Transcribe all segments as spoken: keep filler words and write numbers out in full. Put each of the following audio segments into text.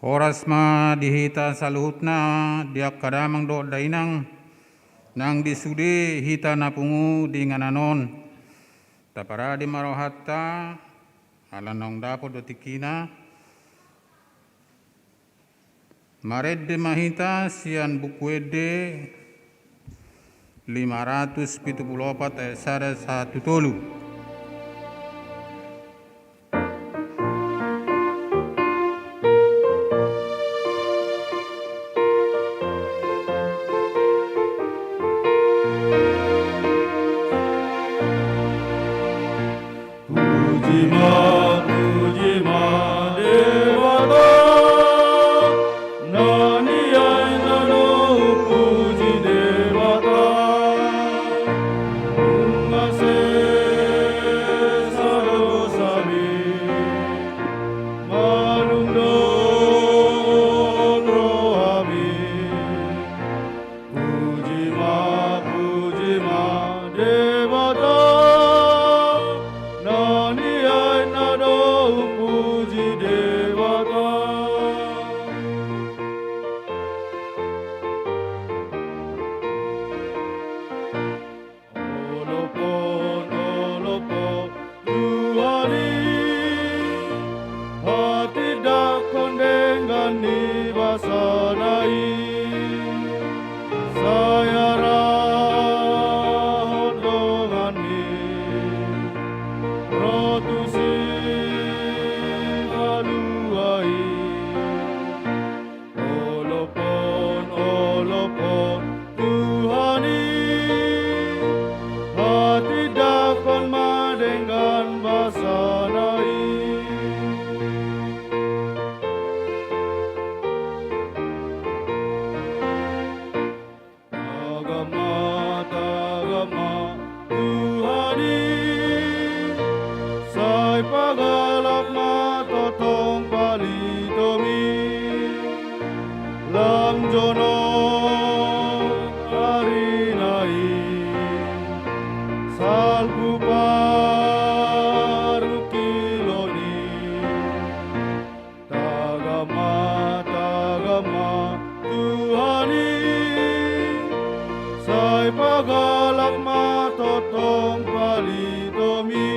Horas ma di hita saluhutna, di angka damang dohot dainang, nang di sude hita na pungu di inganan on. Taparade ma rohanta, ala naung dapot do tingkina. Marende ma hita sian Buku Ende lima ratus pitu pulu opat ayat sada sahat tu tolu. Puji ma, puji ma Debata, na niaina do puji Debata. Nunga sesa dosami, malum do rohami. Puji ma, puji ma Debata, na niaina do puji Debata. Olopon, olopon, Tuhan i, hatindangkon denggan ni basana i, sai arahon dongan ni ro tu sihaluaon i. Olopon, olopon, Tuhan i, hatindangkon ma denggan basana i. Tagam ma, tagam ma, Tuhan i, sai pagalap ma tongtong palitomi. Lam jonok arina i, salpu parungkilon i. Tagam ma, tagam ma, Tuhan i, sai pagalap ma tongtong palitomi.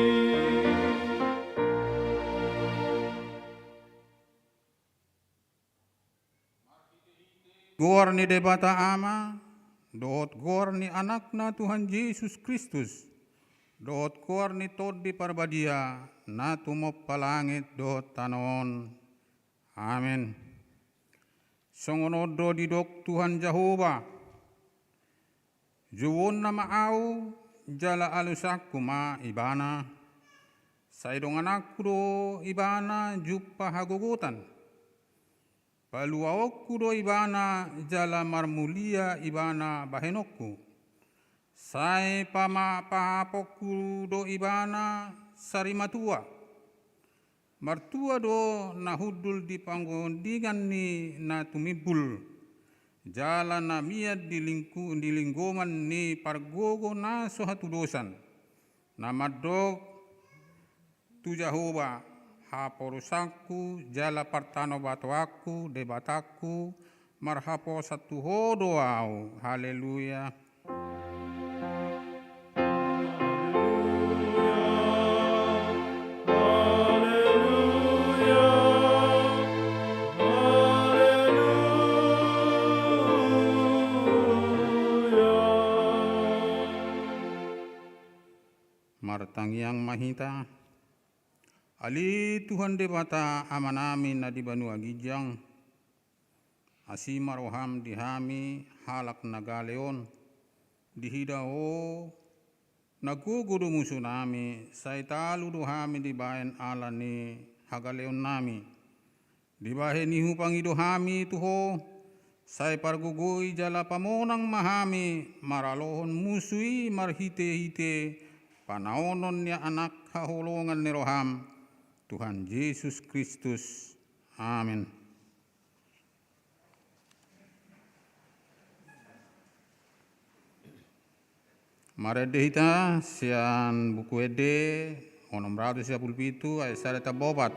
Goar ni Debata Ama, dohot goar ni Anakna Tuhan Jesus Kristus, dohot goar ni Tondi Parbadia, na tumompa langit dohot tano on. Amen. Songon on do didok Tuhan Jahowa: Jouonna ma ahu, jala alusanku ma ibana. Sai dongananku do ibana jumpa hagogotan. Paluaonku do ibana, jala marmulia ibana bahenonku. Sai pama-, pahaponku do ibana sarimatua. Martua do na hundul di pangondingan ni na tumimbul, jala na mian di lingku-, di linggoman ni pargogo na so hatudosan. Na mandok tu Jahowa, haporusanku jala partanobatoanku, Debatangku, marhaposan tu Ho do ahu. Haleluya. Haleluya. Haleluya. Martangiang ma hita. Ale Tuhan Debata Amanami na di banua ginjang, asi ma roham di hami halak na gale on, diida Ho na gogo do musunami, sai talu do hami dibahen ala ni hagaleonnami. Dibahen i hupangido hami tu Ho, sai pargogoi jala pamonang ma hami maralohon musu i marhitehite panaonon ni Anak haholongan ni roham, Tuhan Jesus Kristus. Amen. Marende hita sian Buku Ende onom ratus sia pulu pitu ayat sada tamba opat.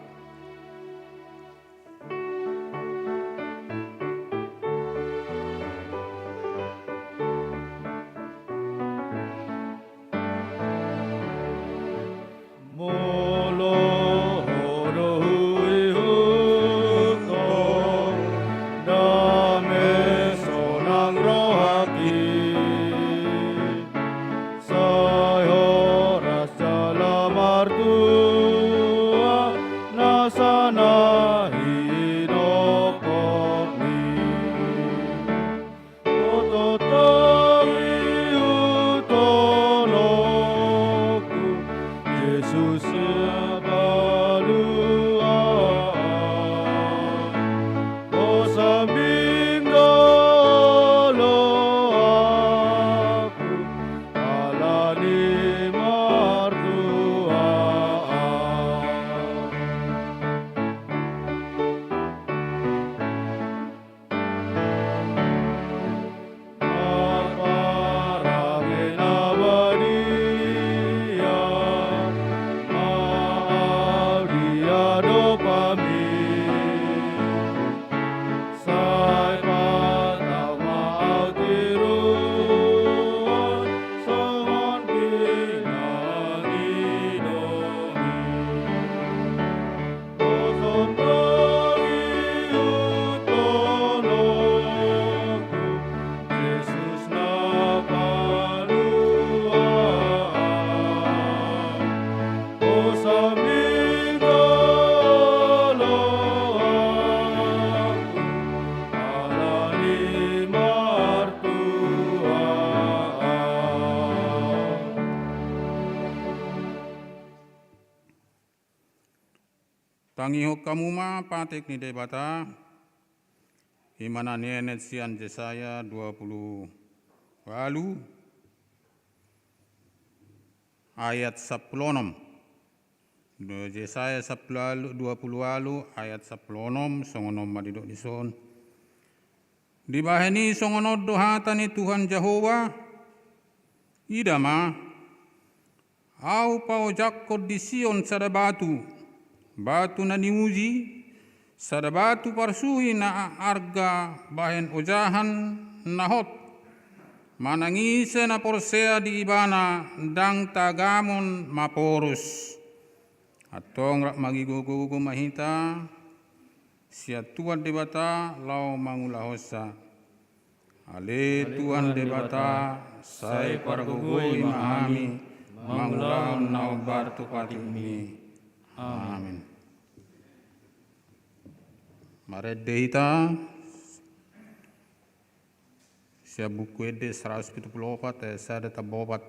Tangihon hamu ma patik ni Debata, i ma na nienet sian Jesaya dua pulu ualu ayat sampulu onom. Do-, Jesaya sampulu ualu, dua pulu ualu ayat sampulu onom, songon on ma didok dison. Dibahen i songon on do hata ni Tuhan Jahowa: Ida ma, Ahu paojakkon di Sion sada batu, batu na niuji, sada batu parsuhi na arga bahen ojahan na hot. Manang ise na porsea di ibana ndang tagamon maporus. Antong rap magigogo-gogo ma hita sian Tuhan Debata laho mangulahonsa. Ale Tuhan Debata, sai pargogoi ma hami mangulahon na hombar tu patikmi. Amin. Marende hita sian Buku Ende saratus pitu pulu opat ayat sada tamba opat.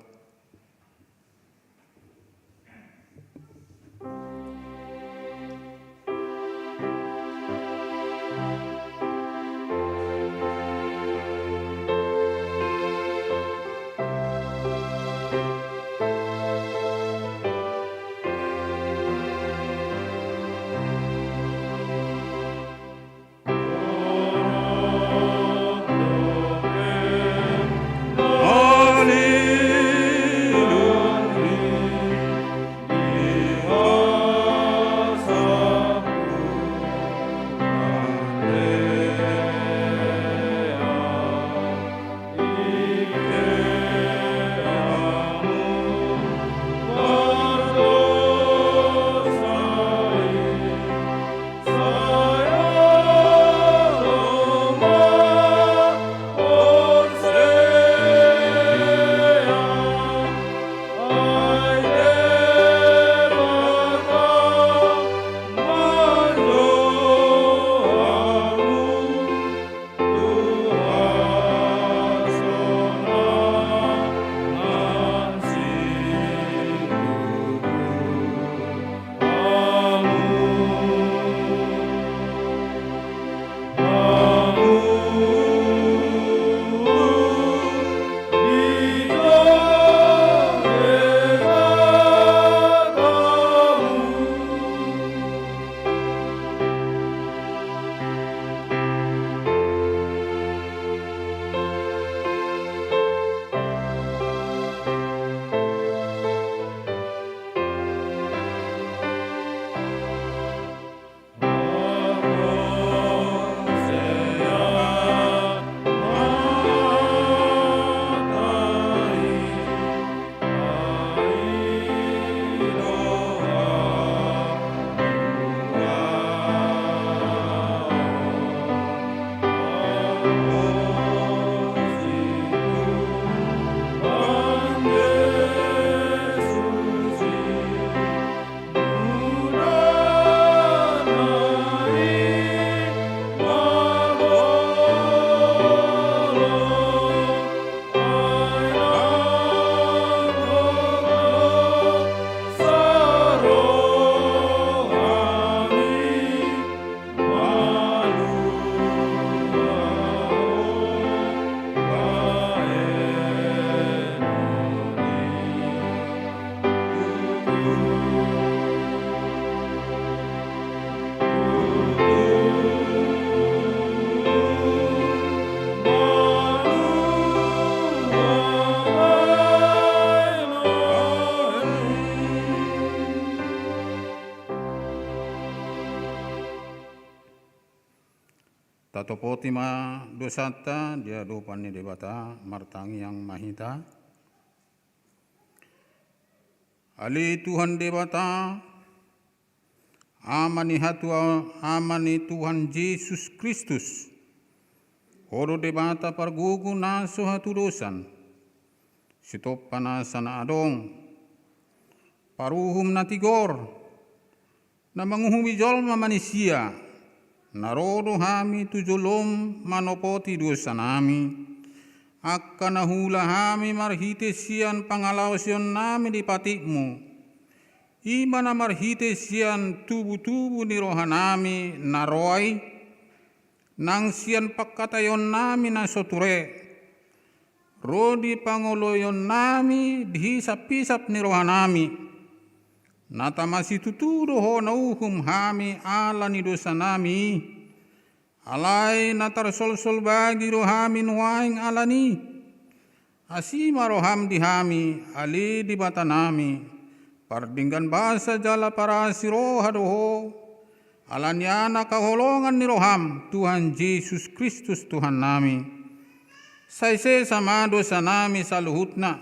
Tatopoti ma dosanta di adopan ni Debata, martangiang ma hita. Ale Tuhan Debata, Ama ni hatua, Ama ni Tuhan Jesus Kristus, Ho do Debata pargogo na so hatudosan, sitompa nasa na adong, paruhum na tigor, na manguhumi jolma manisia, na ro do hami tu jolom manopoti dosanami, angka na huula hami marhite sian pangalaosionnami di patikmu. I ma na marhite sian tubutubu ni rohanami na roa i, nang sian pangkataionnami na so ture, ro di pangoloionnami di hisaphisap ni rohanami, na tama situtu do Ho na uhum hami ala ni dosanami i. Alai na tarsolsol bagi do hami nuaeng ala ni i. Asi ma roham di hami, ale Debatanami, pardenggan basa jala parasi roha do Ho, ala ni Anak haholongan ni roham, Tuhan Jesus Kristus Tuhannami. Sai sesa ma dosanami saluhutna.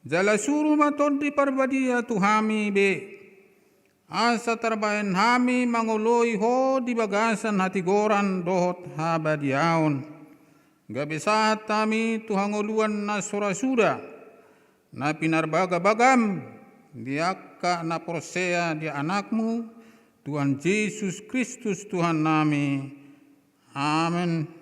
Jala suru ma Tondi Parbadia tu hami be, asa tarbahen hami mangoloi Ho di bagasan hatigoran dohot habadiaon. Gabe sahat hami tu hangoluan na so ra suda, na pinarbagabagam di angka na porsea di Anakmu, Tuhan Jesus Kristus Tuhannami. Amen.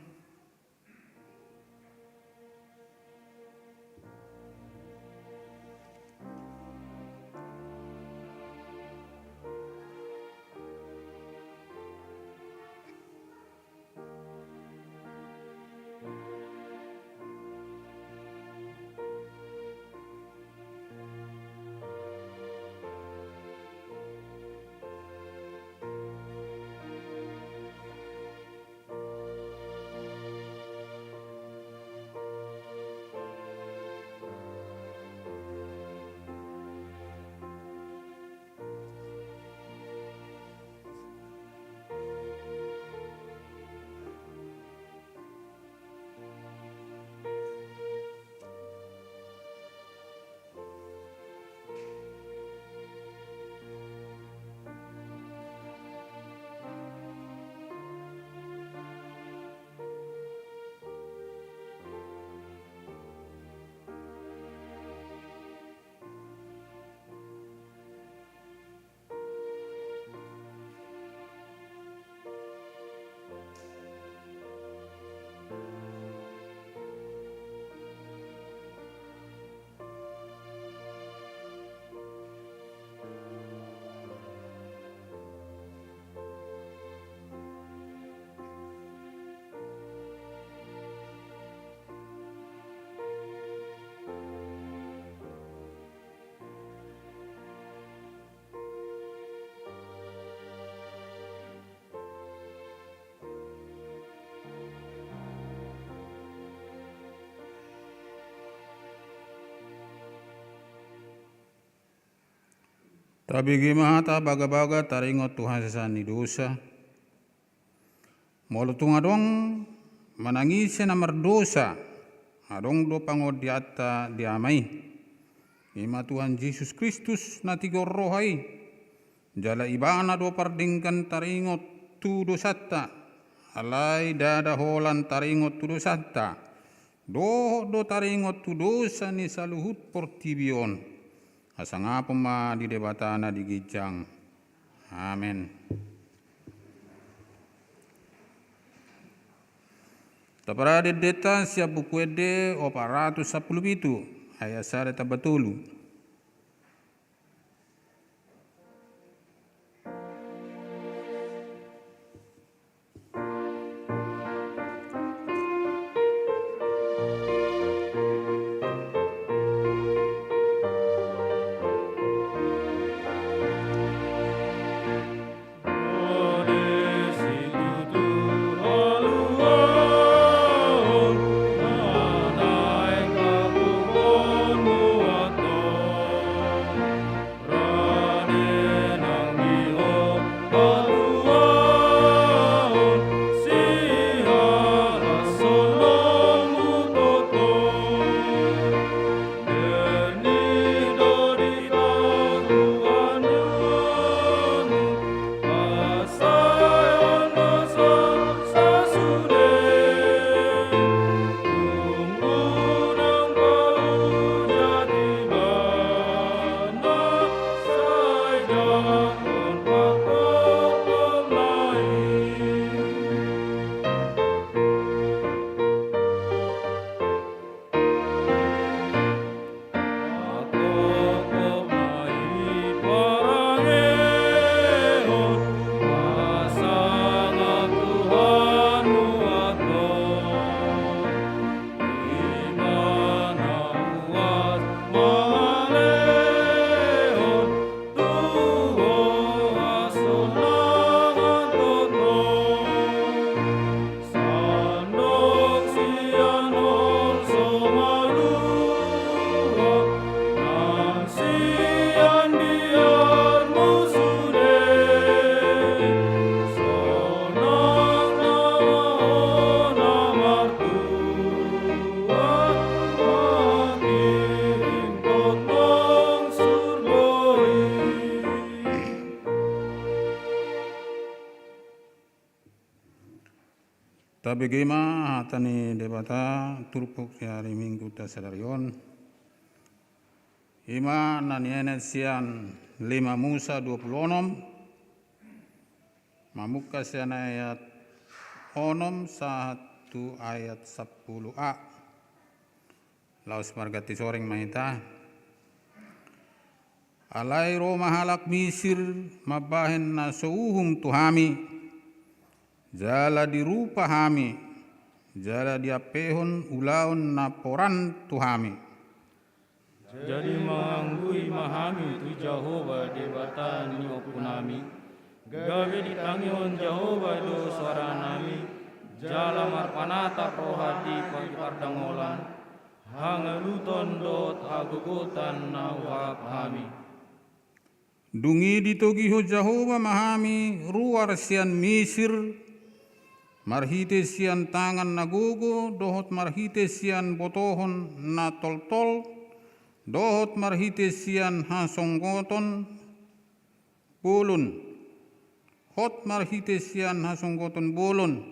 Tabege ma hata bagabaga taringot tu hasesaan ni dosa. Molo tung adong manang ise na mardosa, adong do pangondianta di Ama i, i ma Tuhan Jesus Kristus na tigor roha i. Jala Ibana do pardenggan taringot tu dosanta, alai ndada holan taringot tu dosanta, dohot do taringot tu dosa ni saluhut portibi on. Hasangapon ma di Debata na di ginjang. Amen. Taparade endenta sian Buku Ende opat ratus sampulu pitu, ayat sada tamba tolu. Tabege ma hata ni Debata turpuk di ari Minggu ta sadari on. I ma na nienet sian lima Musa dua pulu onom, mamungka sian ayat onom sahat tu ayat sampulu a. Laos marganti soreng ma hita. Alai ro ma halak Misir mambahen na so uhum tu hami, jala dirupa hami, jala diampehon ulaon na poran tu hami. Jadi manganggui ma hami tu Jahowa Debata ni ompunami, gabe ditangihon Jahowa do soaranami, jala marpanatap roha di pardangolan, hangaluton dohot hagogotan na huahap hami. Dung i ditogihon Jahowa ma hami ruar sian Misir, marhite sian tangan na gogo, dohot marhite sian botohon na toltol, dohot marhite sian hasonggoton bolon, hot marhite sian hasonggoton bolon,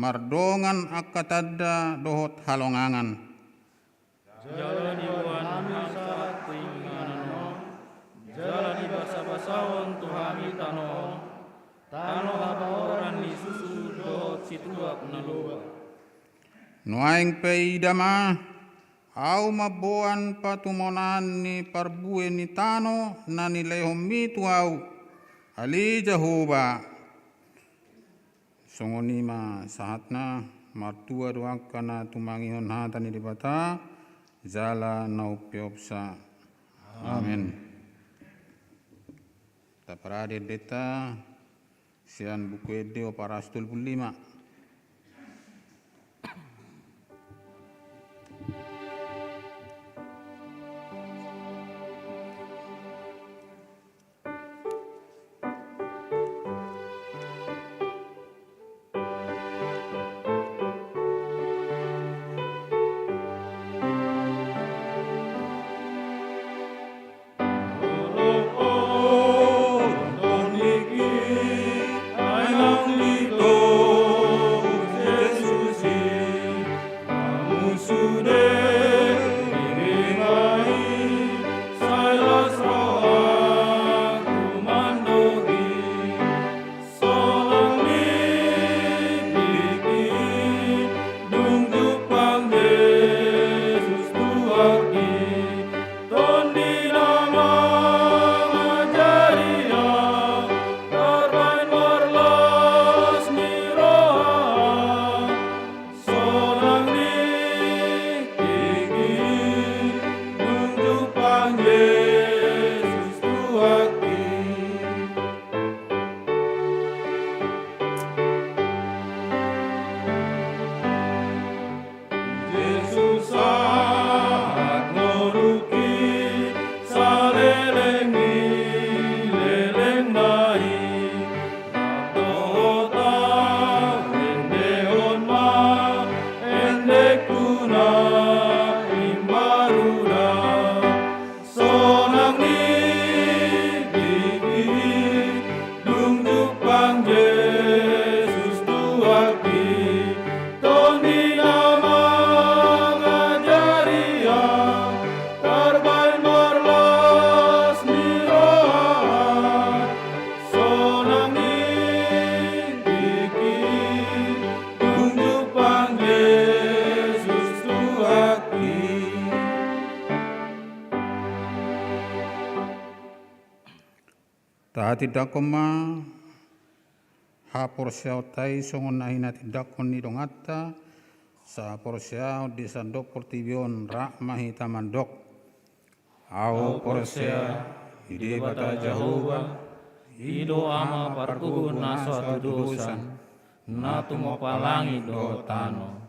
mardongan angka tanda dohot halongangan. Jala diboan hami sahat tu inganan on, jala dibasabasahon tu hami tano on, tano habaoran ni susu dohot situak ni loba. Nuaeng pe ida ma, ahu mamboan patumonaan ni parbue ni tano na nilehonmi tu ahu, ale Jahowa. Songon i ma sahatna. Martua do angka na tumangihon hata ni Debata jala na umpeopsa. Amen. Taparade endenta sian Buku Ende opat ratus tolu pulu lima. Sonang ni tingki, dung jumpang Jesus tu aki, Tondi na mangajari ahu, tarbahen marlas ni roha. Sonang ni tingki, dung jumpang Jesus tu aki. Jesus sahat ngolungki, saleleng ni lelengna i. Dohot ahu endehon ma endengku na imbaru da. Sonang ni tingki, dung jumpang Jesus tu aki, Tondi na mangajari ahu, tarbahen marlas ni roha. Sonang ni tingki, dung jumpang Jesus tu aki. Tahatindangkon ma haporseaonta i songon na hinatindangkon ni donganta sahaporseaon di sandok portibi on, rap ma hita mandok. Ahu porsea di Debata Jahowa, i do Ama pargogo na so hatudosan, na tumompa langit dohot tano.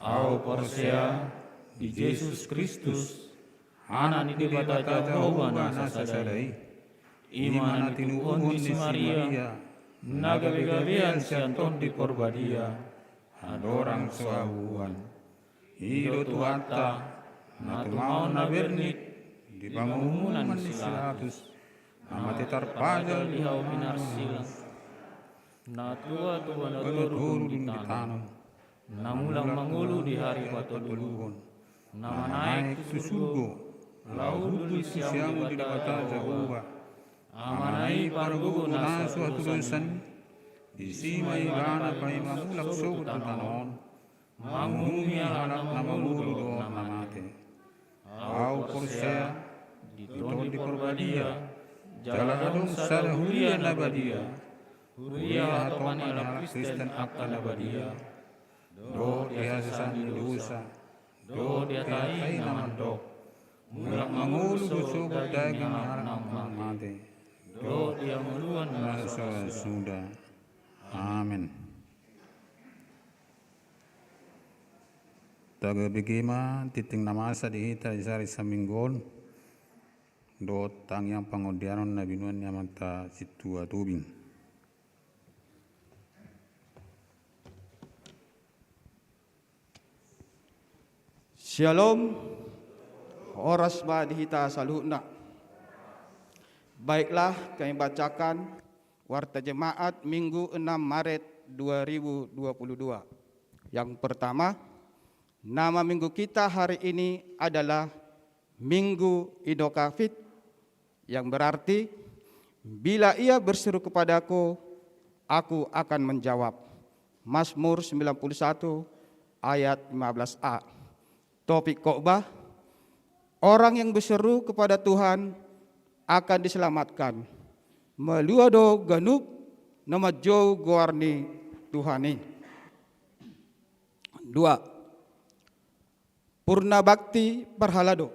Ahu porsea di Jesus Kristus, Anak ni Debata Jahowa na sasada i. I ma na tinubuhon ni si Maria, na gabegabean sian Tondi Porbadia, andorang so habubuhan. I do Tuhanta, na tumaon na bernit di panguhuman ni si Pilatus, na mate tarpajal di hau pinarsilang. Na tuatua na tolu di tano, na mulak mangolu di ari patoluhon, na manaek tu surgo, laho hundul siamun di Debata Jahowa, Amana i pargogo na so hatudosan i, disi ma ibana paima mulak sogot tu tano on, manguhumi halak na mangolu dohot na mate. Ahu porsea di Tondi Parbadia, jala adong sada huria na badia, huria hatopan ni halak Kristen angka na badia, dohot di hasesaan ni dosa, dohot di hata i na mandok, mulak mangolu sogot daging ni halak na mate, dohot di hangoluan na so suda. Amen. Taga bege ma tingting na masa di hita di sari saminggu on, dohot tangiang pangordianon na binoan ni amanta sintua Tobing. Syalom. Horas ma di hita saluhutna. Baiklah, kami bacakan Warta Jemaat Minggu enam Maret dua ribu dua puluh dua. Yang pertama, nama minggu kita hari ini adalah Minggu Idokafit, yang berarti, "Bila ia berseru kepada-Ku, Aku akan menjawab." Mazmur sembilan puluh satu ayat lima belas a. Topik khotbah, orang yang berseru kepada Tuhan akan diselamatkan. Malua do ganup na manjou goar ni Tuhan i. Dua, Purna Bakti Parhalado.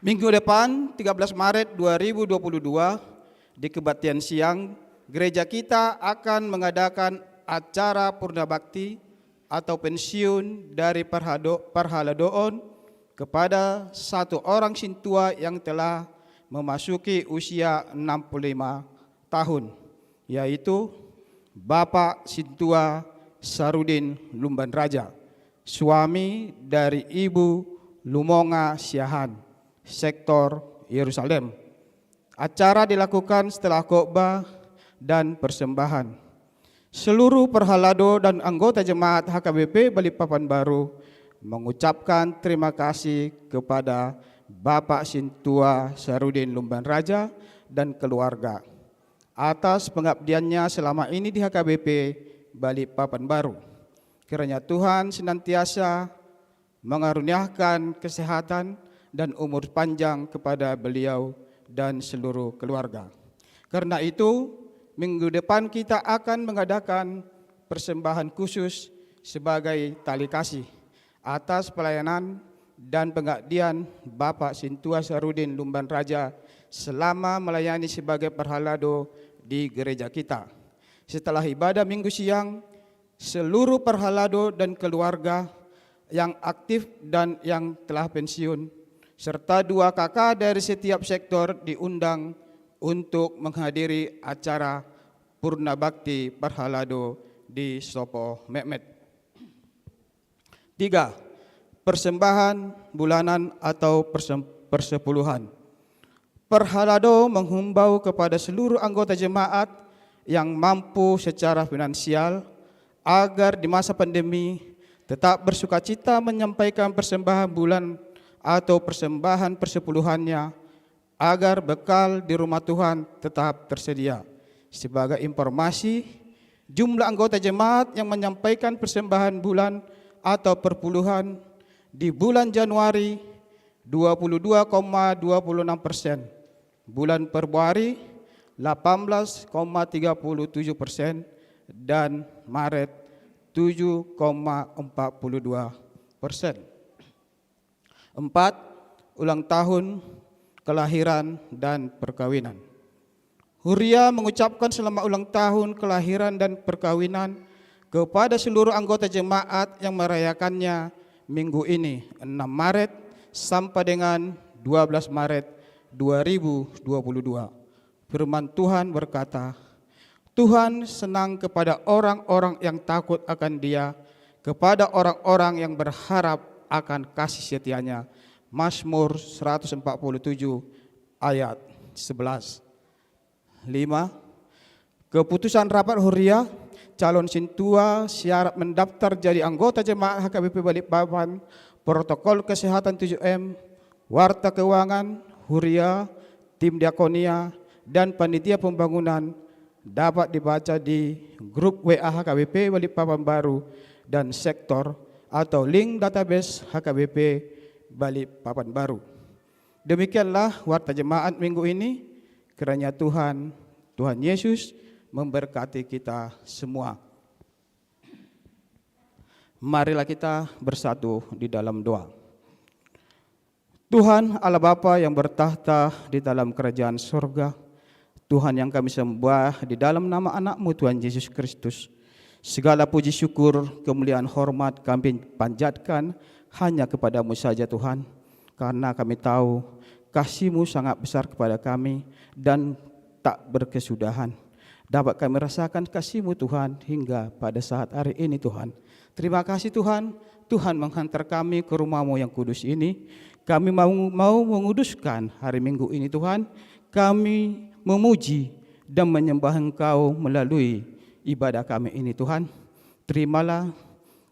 Minggu depan, tiga belas Maret dua ribu dua puluh dua, di kebaktian siang, gereja kita akan mengadakan acara purna bakti atau pensiun dari parhado-, parhaladoon kepada satu orang sintua yang telah memasuki usia enam puluh lima tahun, yaitu Bapak Sintua Sarudin Lumban Raja, suami dari Ibu Lumonga Siahaan, sektor Yerusalem. Acara dilakukan setelah khotbah dan persembahan. Seluruh parhalado dan anggota jemaat H K B P Balikpapan Baru mengucapkan terima kasih kepada Bapak Sintua Sarudin Lumban Raja dan keluarga atas pengabdiannya selama ini di H K B P Balikpapan Baru. Kiranya Tuhan senantiasa mengaruniakan kesehatan dan umur panjang kepada beliau dan seluruh keluarga. Karena itu, minggu depan kita akan mengadakan persembahan khusus sebagai tali kasih atas pelayanan dan pengabdian Bapak Sintua Sarudin Lumban Raja selama melayani sebagai parhalado di gereja kita. Setelah ibadah minggu siang, seluruh parhalado dan keluarga yang aktif dan yang telah pensiun, serta dua K K dari setiap sektor diundang untuk menghadiri acara Purna Bakti Parhalado di Sopo Metmet. Tiga, persembahan bulanan atau persem-, persepuluhan. Parhalado menghimbau kepada seluruh anggota jemaat yang mampu secara finansial agar di masa pandemi tetap bersukacita menyampaikan persembahan bulan atau persembahan persepuluhannya agar bekal di rumah Tuhan tetap tersedia. Sebagai informasi, jumlah anggota jemaat yang menyampaikan persembahan bulan atau perpuluhan di bulan Januari dua puluh dua koma dua puluh enam persen, bulan Februari delapan belas koma tiga puluh tujuh persen, dan Maret tujuh koma empat puluh dua persen. Empat, ulang tahun kelahiran dan perkawinan. Huria mengucapkan selamat ulang tahun kelahiran dan perkawinan kepada seluruh anggota jemaat yang merayakannya minggu ini, enam Maret sampai dengan dua belas Maret dua ribu dua puluh dua. Firman Tuhan berkata, "Tuhan senang kepada orang-orang yang takut akan Dia, kepada orang-orang yang berharap akan kasih setia-Nya." Mazmur seratus empat puluh tujuh ayat sebelas. Lima, Keputusan rapat huria, calon sintua syarat mendaftar jadi anggota jemaat H K B P Balikpapan, protokol kesehatan tujuh M, warta keuangan, huria, tim diakonia, dan panitia pembangunan dapat dibaca di grup W A H K B P Balikpapan Baru dan sektor atau link database H K B P Balikpapan Baru. Demikianlah warta jemaat minggu ini. Kiranya Tuhan, Tuhan Yesus memberkati kita semua. Marilah kita bersatu di dalam doa. Tuhan Allah Bapa yang bertakhta di dalam kerajaan sorga, Tuhan yang kami sembah di dalam nama Anak-Mu Tuhan Yesus Kristus, segala puji syukur, kemuliaan, hormat kami panjatkan hanya kepada-Mu saja Tuhan, karena kami tahu kasih-Mu sangat besar kepada kami dan tak berkesudahan. Dapat kami rasakan kasih-Mu Tuhan hingga pada saat hari ini Tuhan. Terima kasih Tuhan, Tuhan menghantar kami ke rumah-Mu yang kudus ini. Kami mau, mau menguduskan hari Minggu ini Tuhan. Kami memuji dan menyembah Engkau melalui ibadah kami ini Tuhan. Terimalah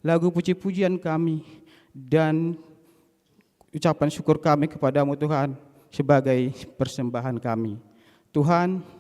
lagu puji-pujian kami dan ucapan syukur kami kepada-Mu Tuhan sebagai persembahan kami. Tuhan,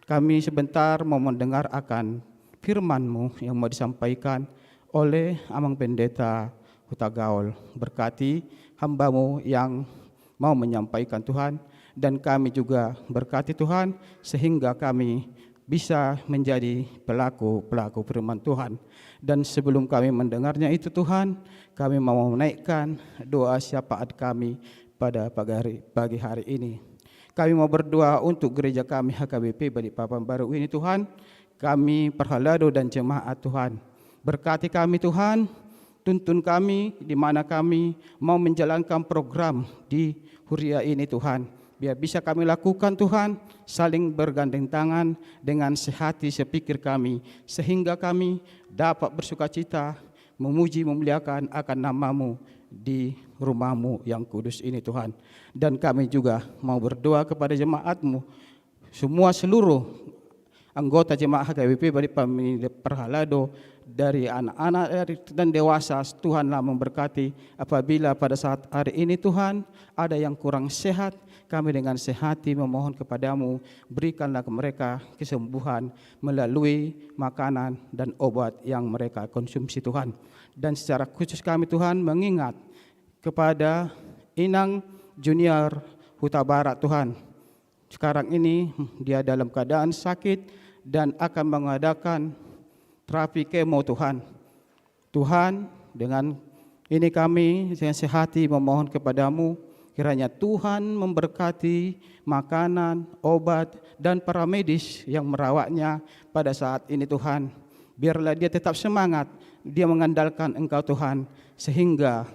kami sebentar mau mendengar akan firman-Mu yang mau disampaikan oleh Amang Pendeta Hutagaol. Berkati hamba-Mu yang mau menyampaikan Tuhan, dan kami juga berkati Tuhan, sehingga kami bisa menjadi pelaku-pelaku firman Tuhan. Dan sebelum kami mendengarnya itu Tuhan, kami mau menaikkan doa syafaat kami pada pagi hari, pagi hari ini. Kami mau berdoa untuk gereja kami H K B P Balikpapan Baru ini Tuhan. Kami parhalado dan jemaat Tuhan. Berkati kami Tuhan, tuntun kami di mana kami mau menjalankan program di huria ini Tuhan. Biar bisa kami lakukan Tuhan, saling bergandeng tangan dengan sehati sepikir kami, sehingga kami dapat bersukacita, memuji, memuliakan akan nama-Mu di rumah-Mu yang kudus ini Tuhan. Dan kami juga mau berdoa kepada jemaat-Mu, semua seluruh anggota jemaat H K B P Balikpapan ini parhalado dari anak-anak dari, dan dewasa, Tuhanlah memberkati. Apabila pada saat hari ini Tuhan ada yang kurang sehat, kami dengan sehati memohon kepada-Mu, berikanlah ke mereka kesembuhan melalui makanan dan obat yang mereka konsumsi Tuhan. Dan secara khusus kami Tuhan mengingat kepada Inang Junior Hutabarat Tuhan. Sekarang ini dia dalam keadaan sakit dan akan mengadakan terapi kemo Tuhan. Tuhan, dengan ini kami dengan sehati memohon kepada-Mu, kiranya Tuhan memberkati makanan, obat, dan para medis yang merawatnya pada saat ini Tuhan. Biarlah dia tetap semangat, dia mengandalkan Engkau Tuhan, sehingga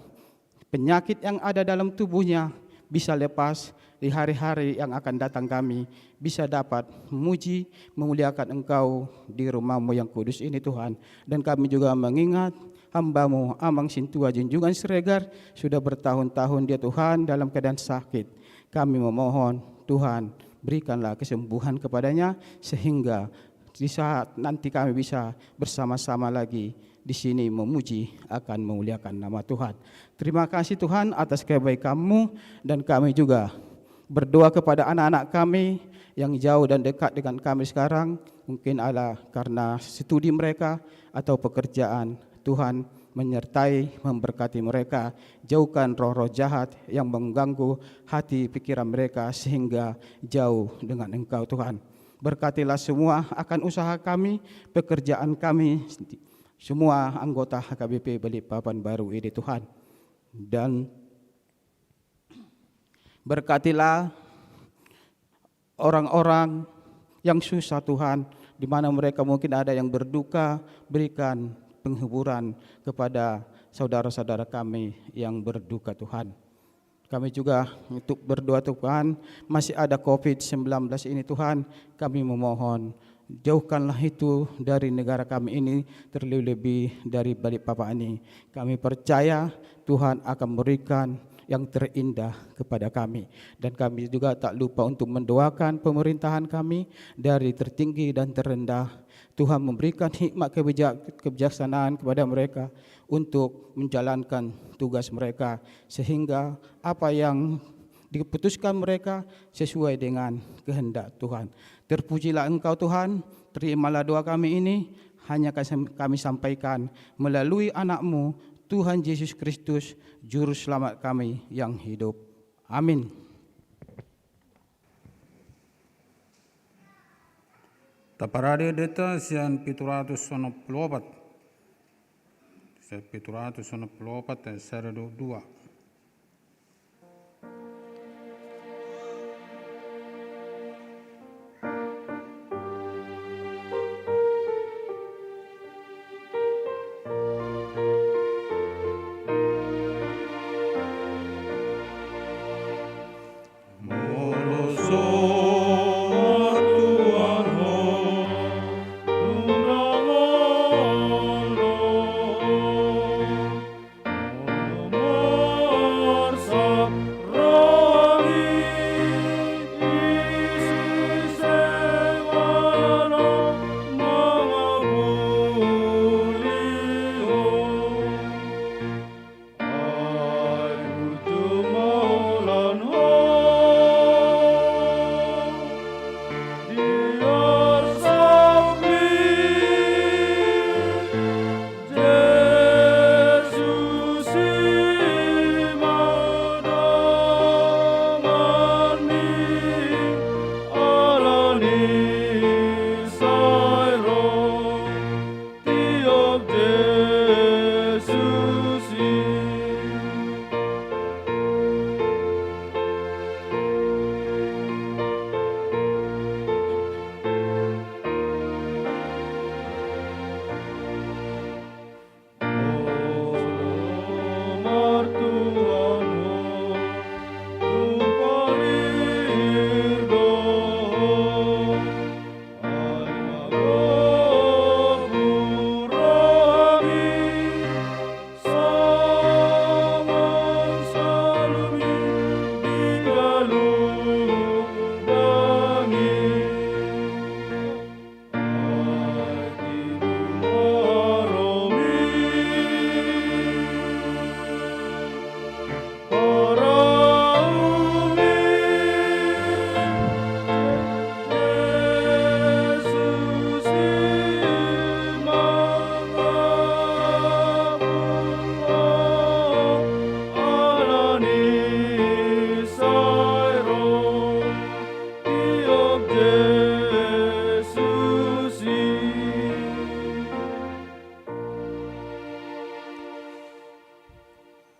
penyakit yang ada dalam tubuhnya bisa lepas di hari-hari yang akan datang kami, bisa dapat memuji, memuliakan Engkau di rumah-Mu yang kudus ini Tuhan. Dan kami juga mengingat hamba-Mu Amang Sintua Junjungan Siregar, sudah bertahun-tahun dia Tuhan dalam keadaan sakit. Kami memohon Tuhan berikanlah kesembuhan kepadanya sehingga di saat nanti kami bisa bersama-sama lagi di sini memuji akan memuliakan nama Tuhan. Terima kasih Tuhan atas kebaikan-Mu, dan kami juga berdoa kepada anak-anak kami yang jauh dan dekat dengan kami sekarang, mungkin ada karena studi mereka atau pekerjaan. Tuhan menyertai, memberkati mereka, jauhkan roh-roh jahat yang mengganggu hati pikiran mereka sehingga jauh dengan Engkau Tuhan. Berkatilah semua akan usaha kami, pekerjaan kami, semua anggota H K B P Balikpapan Baru ini Tuhan. Dan berkatilah orang-orang yang susah Tuhan, di mana mereka mungkin ada yang berduka, berikan penghiburan kepada saudara-saudara kami yang berduka Tuhan. Kami juga untuk berdoa Tuhan, masih ada covid sembilan belas ini Tuhan, kami memohon, jauhkanlah itu dari negara kami ini, terlebih-lebih dari Balikpapan ini. Kami percaya Tuhan akan memberikan yang terindah kepada kami. Dan kami juga tak lupa untuk mendoakan pemerintahan kami dari tertinggi dan terendah. Tuhan memberikan hikmat kebijak-, kebijaksanaan kepada mereka untuk menjalankan tugas mereka, sehingga apa yang diputuskan mereka sesuai dengan kehendak Tuhan. Terpujilah Engkau Tuhan, terimalah doa kami ini, hanya kas-, kami sampaikan melalui Anak-Mu, Tuhan Yesus Kristus, Juru Selamat kami yang hidup. Amin. Taparade deta sian pitu ratus onom pulu opat. Sian pitu ratus onom pulu opat, ayat sada dohot dua.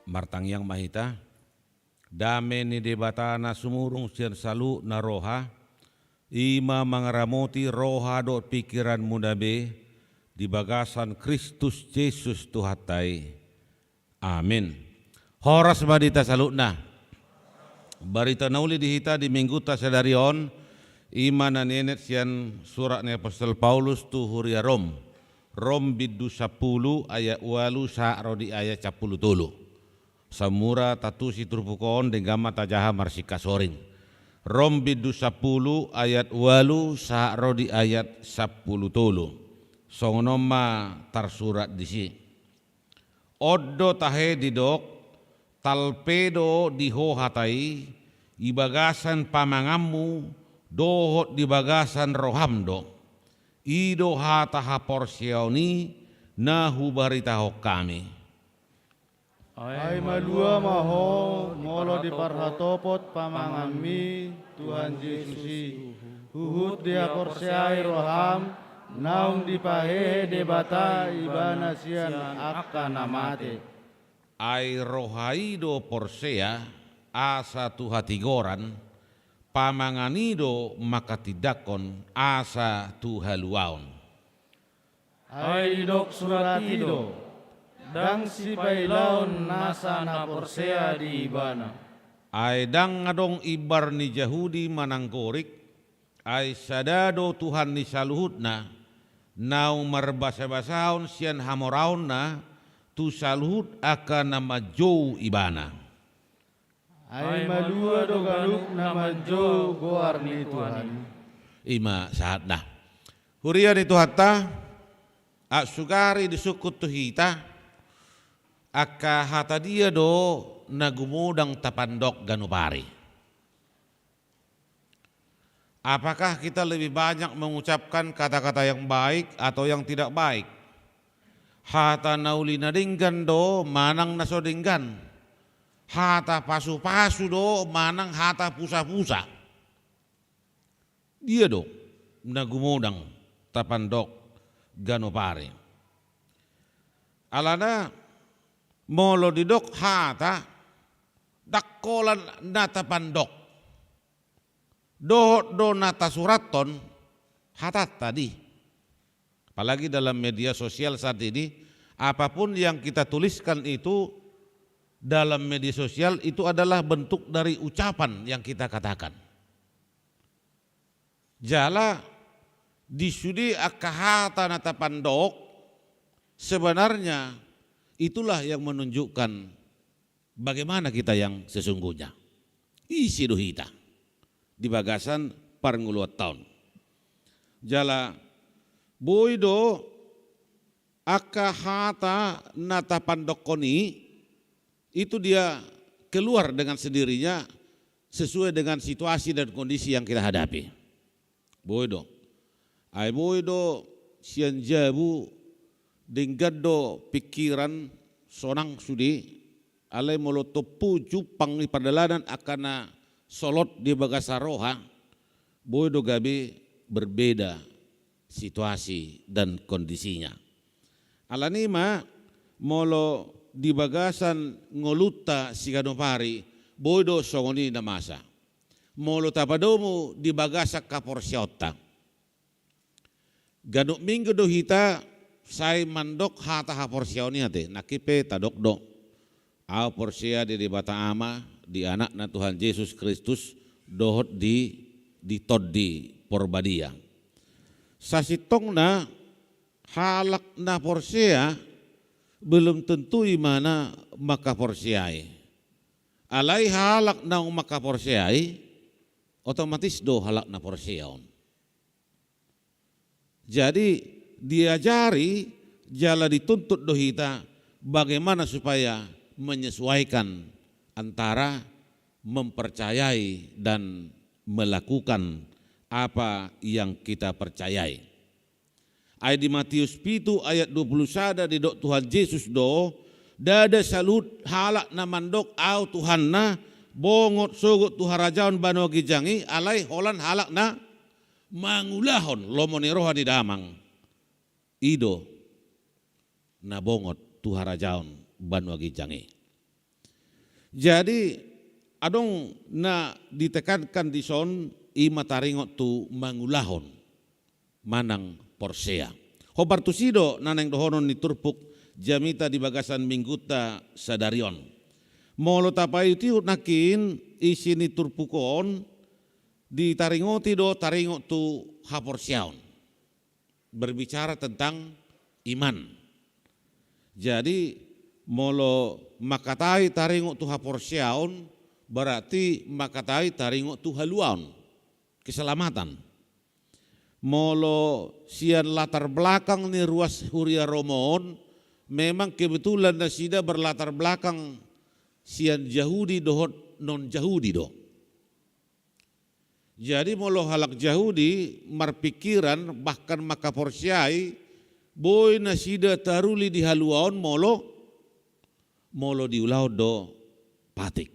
Martangiang ma hita. Dame ni Debata na sumurung sian saluhutna roha, i ma mangaramoti roha dohot pingkiranmuna be di bagasan Kristus Jesus Tuhanta i. Amin. Horas ma di hita saluhutna. Barita na uli di hita di Minggunta sadari on, i ma na nienet sian surat ni apostel Paulus tu huria Rom. Rom bindu sampulu ayat ualu sahat ro di ayat sampulu tolu. Samura tantusi turpuk on denggan ma tajaha marsingkasoring. Rom bindu sampulu ayat ualu sahat ro di ayat sampulu tolu. Songon on ma tarsurat disi. On do tahe didok, talpe do di ho hata i, di bagasan pamanganmu, dohot di bagasan roham do. I do hata haporseaon i na hubaritahon hami. Ai malua ma ho molo diparhatopot pamanganmi Tuhan Jesus i, huhut dihaporseai roham, naung dipahehe Debata ibana sian angka na mate. Ai roha i do porsea asa tu hatigoran, pamangan i do manghatindanghon asa tu haluaon. Ai didok surat i do, ndang sipailaon nasa na porsea di ibana. Ai ndang adong imbar ni Jahudi manang Gorik, ai sada do Tuhan ni saluhutna, naung marbasabasahon sian hamoraonna tu saluhut angka na manjou ibana. Ai malua do ganup na manjou goar ni Tuhan i. Ima sahatna. Huria ni Tuhanta, aut sugari disungkun tu hita, angka hata dia do na gumodang tapandok ganup ari. Apakah kita lebih banyak mengucapkan kata-kata yang baik atau yang tidak baik? Hata na uli na denggan do manang na so denggan? Hata pasu-pasu do manang hata pusa-pusa? Dia do na gumodang tapandok ganup ari. Alana molo didok hata, ndang holan na tapandok. Dohot do na tasurathon hatanta di. Apalagi dalam media sosial saat ini, apapun yang kita tuliskan itu dalam media sosial itu adalah bentuk dari ucapan yang kita katakan. Jala di sude angka hata na tapandok, sebenarnya itulah yang menunjukkan bagaimana kita yang sesungguhnya. Ise do hita di bagasan parngoluanta on. Jala boi do angka hata na tapandokkon i, itu dia keluar dengan sendirinya sesuai dengan situasi dan kondisi yang kita hadapi. Boi do. Ai boi do sian jabu denggan do pingkiran, sonang sude, alai molo tompu jumpang di pardalanan angka na solot di bagasan roha, boi do gabe berbeda situasi dan kondisinya. Alani i ma molo di bagasan ngolunta siganup ari, boi do songon i na masa. Molo tapadomu di bagasan haporseaonta. Ganup minggu do hita sai mandok hata haporseaon i ate, nangkin pe tadok do. Ahu porsea di Debata Ama, di Anakna Tuhan Jesus Kristus, dohot di, di Tondi Porbadia. Sasintongna halak na porsea belum tentu imana mangkaporseai. Alai halak naung mangkaporseai, otomatis do halak na porsea on. Jadi diajari jala dituntut do hita bagaimana supaya menyesuaikan antara mempercayai dan melakukan apa yang kita percayai. Ai di Matius pitu ayat dua puluh sada didok Tuhan Jesus do, ndada saluhut halak na mandok ahu Tuhanna, bongot sogot tu harajaon banua ginjang i, alai holan halak na mangulahon lomo ni roha ni Damang. I do na bongot tu harajaon banua ginjang i. Jadi adong na ditekankan dison, i ma taringot tu mangulahon manang porsea. Hombar tusi do na naeng dohonon ni turpuk jamita di bagasan minggunta sadari on. Molo tapaihutihut nangkin isi ni turpuk on, ditaringoti do taringot tu haporseaon. Berbicara tentang iman. Jadi molo mangkatai taringot tu haporseaon, berarti mangkatai taringot tu haluaon, keselamatan. Molo sian latar belakang ni ruas huria Roma on, memang kebetulan nasida berlatar belakang sian Jahudi dohot non Jahudi do. Jadi molo halak Jahudi marpingkiran bahkan mangkaporseai, boi nasida taruli di haluaon molo, molo diulahon do patik.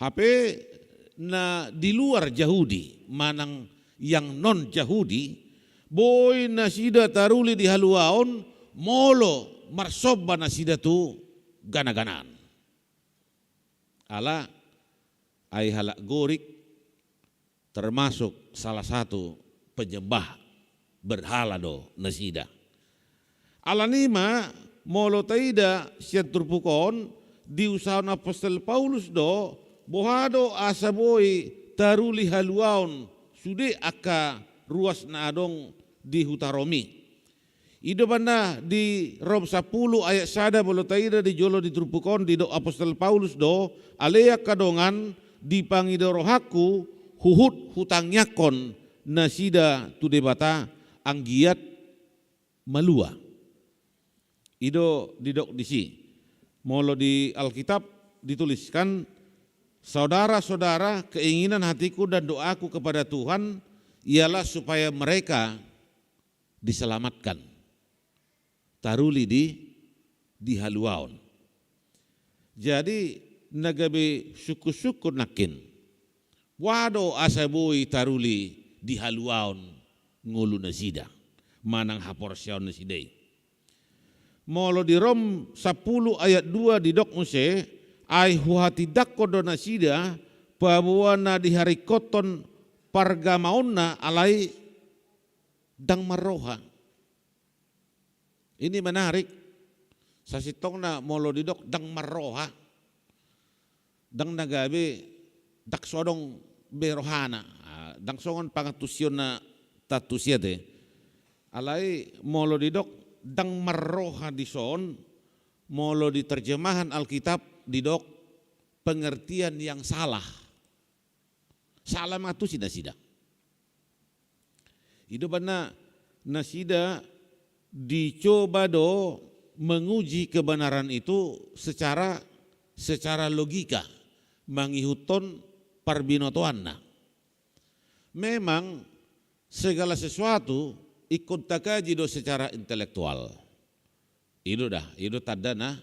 Hape na di luar Jahudi manang yang non Jahudi, boi nasida taruli di haluaon molo marsomba nasida tu ganaganaan. Ala ai halak Gorik termasuk salah satu penyembah berhala do nasida. Alani i ma molo taida sian turpuk on, diusahon apostel Paulus do boha do asa boi taruli haluaon sude angka ruas na adong di huta Rom i. I do umbahen na di Rom sampulu ayat sada, molo taida di jolo di turpuk on, didok apostel Paulus do, ale angka dongan, dipangido rohangku, huhut hutangiangkon nasida tu Debata, anggiat malua. I do didok disi. Molo di Alkitab dituliskan, saudara-saudara, keinginan hatiku dan doaku kepada Tuhan ialah supaya mereka diselamatkan. Taruli di, di haluaon. Jadi, na gabe sungkun-sungkun nangkin. Boha do asa boi taruli di haluaon ngolu nasida, manang haporseaon nasida i. Molo di Rom sampulu ayat dua didok muse, ai huhatindangkon do nasida, paboa na diharingkothon pargamaonna alai ndang marroha. Ini menarik. Sasintongna molo didok ndang marroha, ndang na gabe, ndang so adong be rohana. Ah, ndang songon pangantusion na taantusi ate. Alai molo didok ndang marroha dison, molo di terjemahan Alkitab didok pengertian yang salah. Salah mangantusi nasida. I do umbahen na nasida dicoba do menguji kebenaran itu secara, secara logika, mangihuthon parbinotoanna. Memang segala sesuatu ingkon takaji do secara intelektual. I do da, i do tanda na,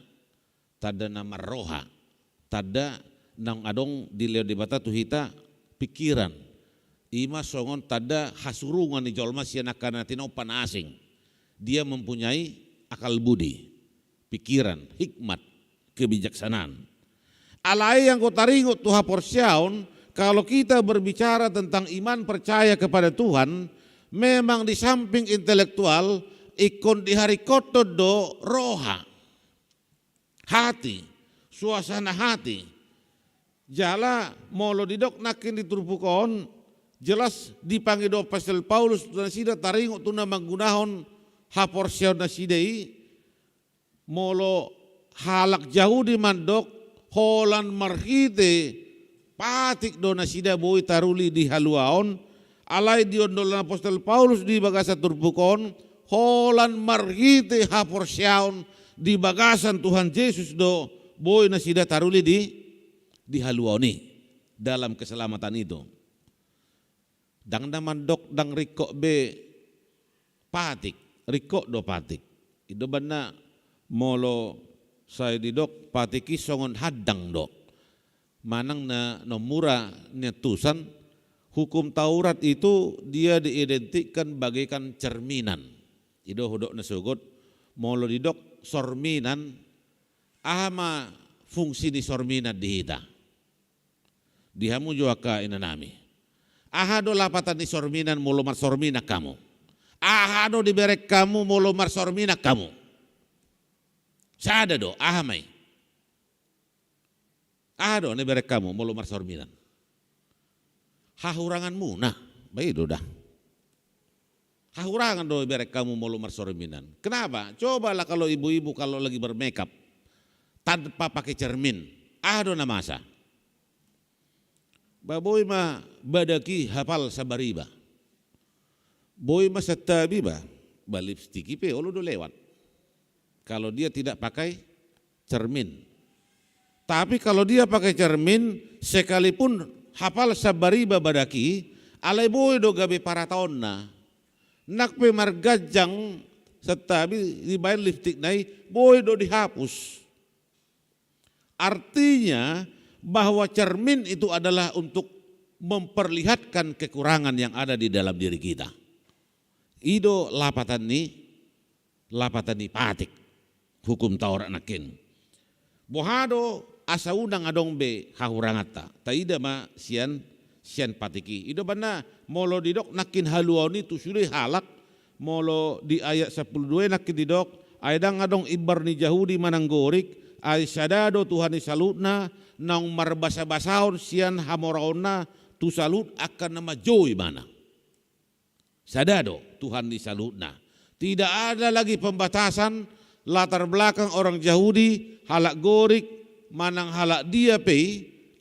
tanda na marroha, tanda naung adong dilehon Debata tu hita pikiran. I ma songon tanda hasurungan ni jolma sian angka na tinompa na asing. Dia mempunyai akal budi, pikiran, hikmat, kebijaksanaan. Alai anggo taringot tu haporseaon, kalau kita berbicara tentang iman percaya kepada Tuhan, memang di samping intelektual, ingkon diharingkothon do roha, hati, suasana hati. Jala molo didok nangkin di turpuk on, jelas dipangido apostel Paulus tu nasida taringot tu na manggunahon haporseaon nasida i. Molo halak Jahudi mandok, holan marhite patik do nasida boi taruli di haluaon, alai di ondolan apostel Paulus di bagasan turpuk on, holan marhite haporseaon di bagasan Tuhan Jesus do boi nasida taruli di, di haluaon i, dalam keselamatan itu. Ndang na mandok ndang ringkot be patik, ringkot do patik. I do umbahen na molo sai didok patik i songon handang do. Manang na, na mura niantusan, hukum Taurat itu dia diidentikan bagaikan cerminan. I do hudok na sogot, molo didok sorminan, aha ma fungsi ni sorminan di hita? Di hamu jo angka inanami. Aha do lapatan ni sorminan molo marsorminan hamu? Aha do dibereng hamu molo marsorminan hamu? Sada do, aha ma i? Aha do na dibereng hamu molo marsorminan? Hahuranganmuna, ba i do da. Hahurangan do dibereng hamu molo marsorminan. Kenapa? Cobalah kalau ibu-ibu kalau lagi bermakeup tanpa pakai cermin, aha do na masa? Ba boi ma badak i hapal sabariba. Boi ma santabi ba, ba lipstik i pe olo do lewat. Kalau dia tidak pakai cermin. Tapi kalau dia pakai cermin, sekalipun hapal sabariba badak i, alai boi do gabe parataonna. Nang pe marganjang santabi dibaen lipstikna i, boi do dihapus. Artinya bahwa cermin itu adalah untuk memperlihatkan kekurangan yang ada di dalam diri kita. I do lapatan ni, lapatan ni patik, hukum Taurat nangkin. Boha do asa unang adong be hahuranganta? Taida ma sian, sian patik i. I do umbahen na molo didok nangkin haluaon i tu sude halak, molo di ayat sampulu dua i nangkin didok, ai ndang adong imbar ni Jahudi manang Gorik, ai sada do Tuhan ni saluhutna, naung marbasabasahon sian hamoraonna tu saluhut angka na manjou ibana. Sada do Tuhan ni saluhutna. Tidak ada lagi pembatasan latar belakang orang Jahudi, halak Gorik, manang halak dia pe i,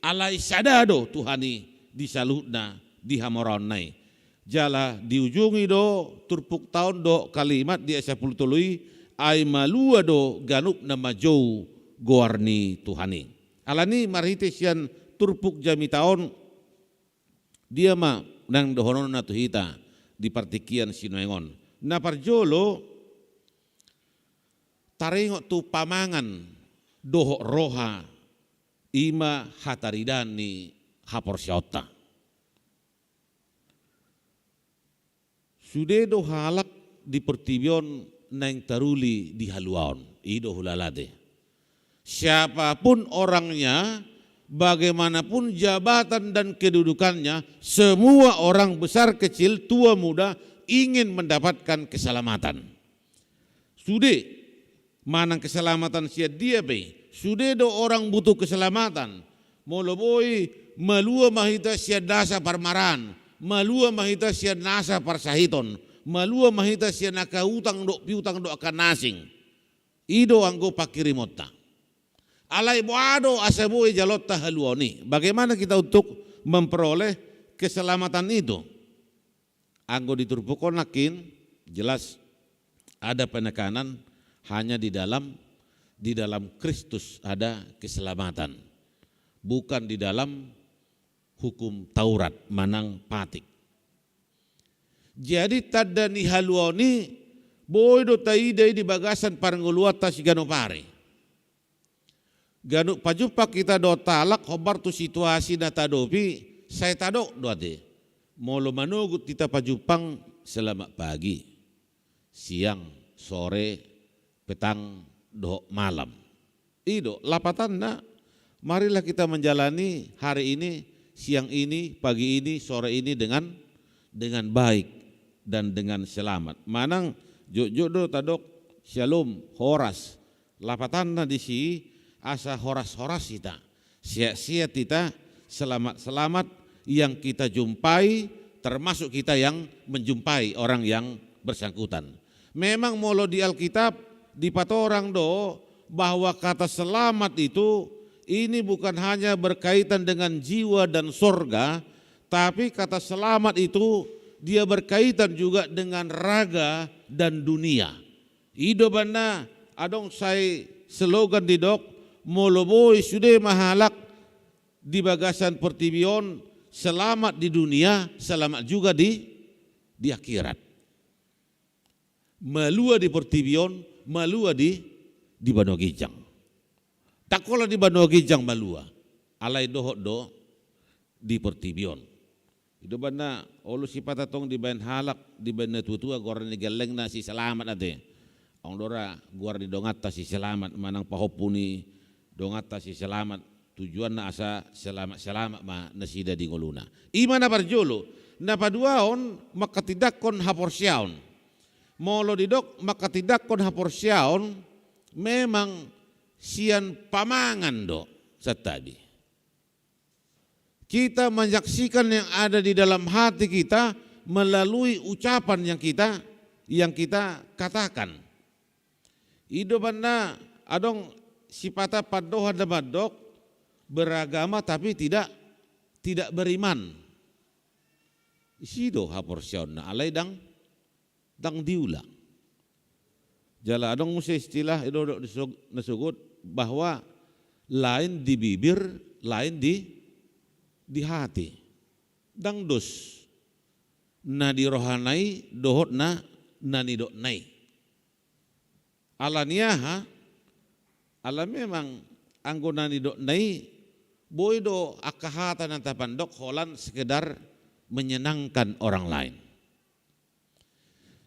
alai sada do Tuhan i di saluhutna di hamoraonna i. Jala diujungi do turpukta on dohot kalimat di ayat sampulu tolu i, ai malua do ganup na manjou goar ni Tuhan i. Alani marhite sian turpuk jamita on, dia ma naeng dohononna tu hita di partingkian sinuaeng on. Na parjolo, taringot tu pamangan dohot roha, i ma hataridaan ni haporseaonta. Sude do halak di portibi on naeng taruli di haluaon, i do hulala te. Siapapun orangnya, bagaimanapun jabatan dan kedudukannya, semua orang besar kecil, tua muda, ingin mendapatkan keselamatan. Sude manang keselamatan sian dia pe i. Sude do orang butuh keselamatan. Molo boi, malua ma hita sian nasa parmaraan, malua ma hita sian nasa parsahiton, malua ma hita sian angka utang dohot piutang dohot angka na asing. I do anggo panghirimonta. Alai boha do asa boi jaloonta haluaon i? Bagaimana kita untuk memperoleh keselamatan itu? Anggo di turpuk on nangkin, jelas ada penekanan hanya di dalam, di dalam Kristus ada keselamatan. Bukan di dalam hukum Taurat manang patik. Jadi tanda ni haluaon i boi do taida i di bagasan parngoluanta siganup ari. Ganup pajumpang hita dohot halak hombar tu situasi na tahadopi, sai tadok do ate. Molo manogot hita pajumpang, selamat pagi, siang, sore, petang, dohot malam. I do lapatanna, marilah kita menjalani hari ini, siang ini, pagi ini, sore ini dengan, dengan baik dan dengan selamat. Manang jotjot do tadok syalom, horas. Lapatanna disi, asa horas-horas hita, sehat-sehat hita, selamat-selamat yang kita jumpai, termasuk kita yang menjumpai orang yang bersangkutan. Memang molo di Alkitab dipatorang do bahwa kata selamat itu, ini bukan hanya berkaitan dengan jiwa dan sorga, tapi kata selamat itu dia berkaitan juga dengan raga dan dunia. I do umbahen na adong sai slogan didok, molo boi sude ma halak di bagasan portibi on, selamat di dunia, selamat juga di, di akhirat. Malua di portibi on, malua di, di banua ginjang. Ndang holan di banua ginjang malua, alai dohot do di portibi on. I do umbahen na olo sipata tong dibaen halak, dibaen na tua-tua, goar ni gellengna si Selamat ate. Adong do ra goar ni donganta si Selamat, manang pahompu ni donganta si Selamat. Tujuanna asa selamat-selamat ma nasida di ngoluna. I ma na parjolo. Na paduahon, manghatindanghon haporseaon. Molo didok manghatindanghon haporseaon, memang sian pamangan do santabi. Kita menyaksikan yang ada di dalam hati kita melalui ucapan yang kita, yang kita katakan. I do umbahen na adong sipata pandohan na mandok, beragama tapi tidak, tidak beriman. Disi do haporseaonna, alai ndang, ndang diula. Jala adong muse istilah, i do, do, disog-, na sogot, bahwa lain di bibir, lain di, di hati. Ndang dos na di rohana i dohot na, na nidokna i. Ala ni aha? Ala memang anggo na nidokna i, boi do angka hata na tapandok holan sekedar menyenangkan orang lain.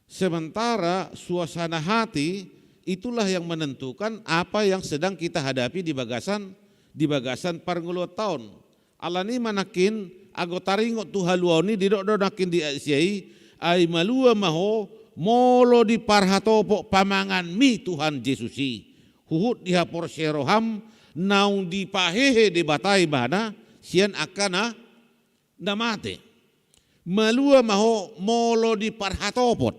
Sementara suasana hati itulah yang menentukan apa yang sedang kita hadapi di bagasan, di bagasan parngoluanta on. Ala ni i ma nangkin, anggo taringot tu haluaon i, didok do nangkin di ayat sia i, ai malua ma ho molo diparhatopot pamanganmi Tuhan Jesus i, huhut di haporseai roham naung dipahehe Debata ibana sian angka na, na mate. Malua ma ho molo diparhatopot.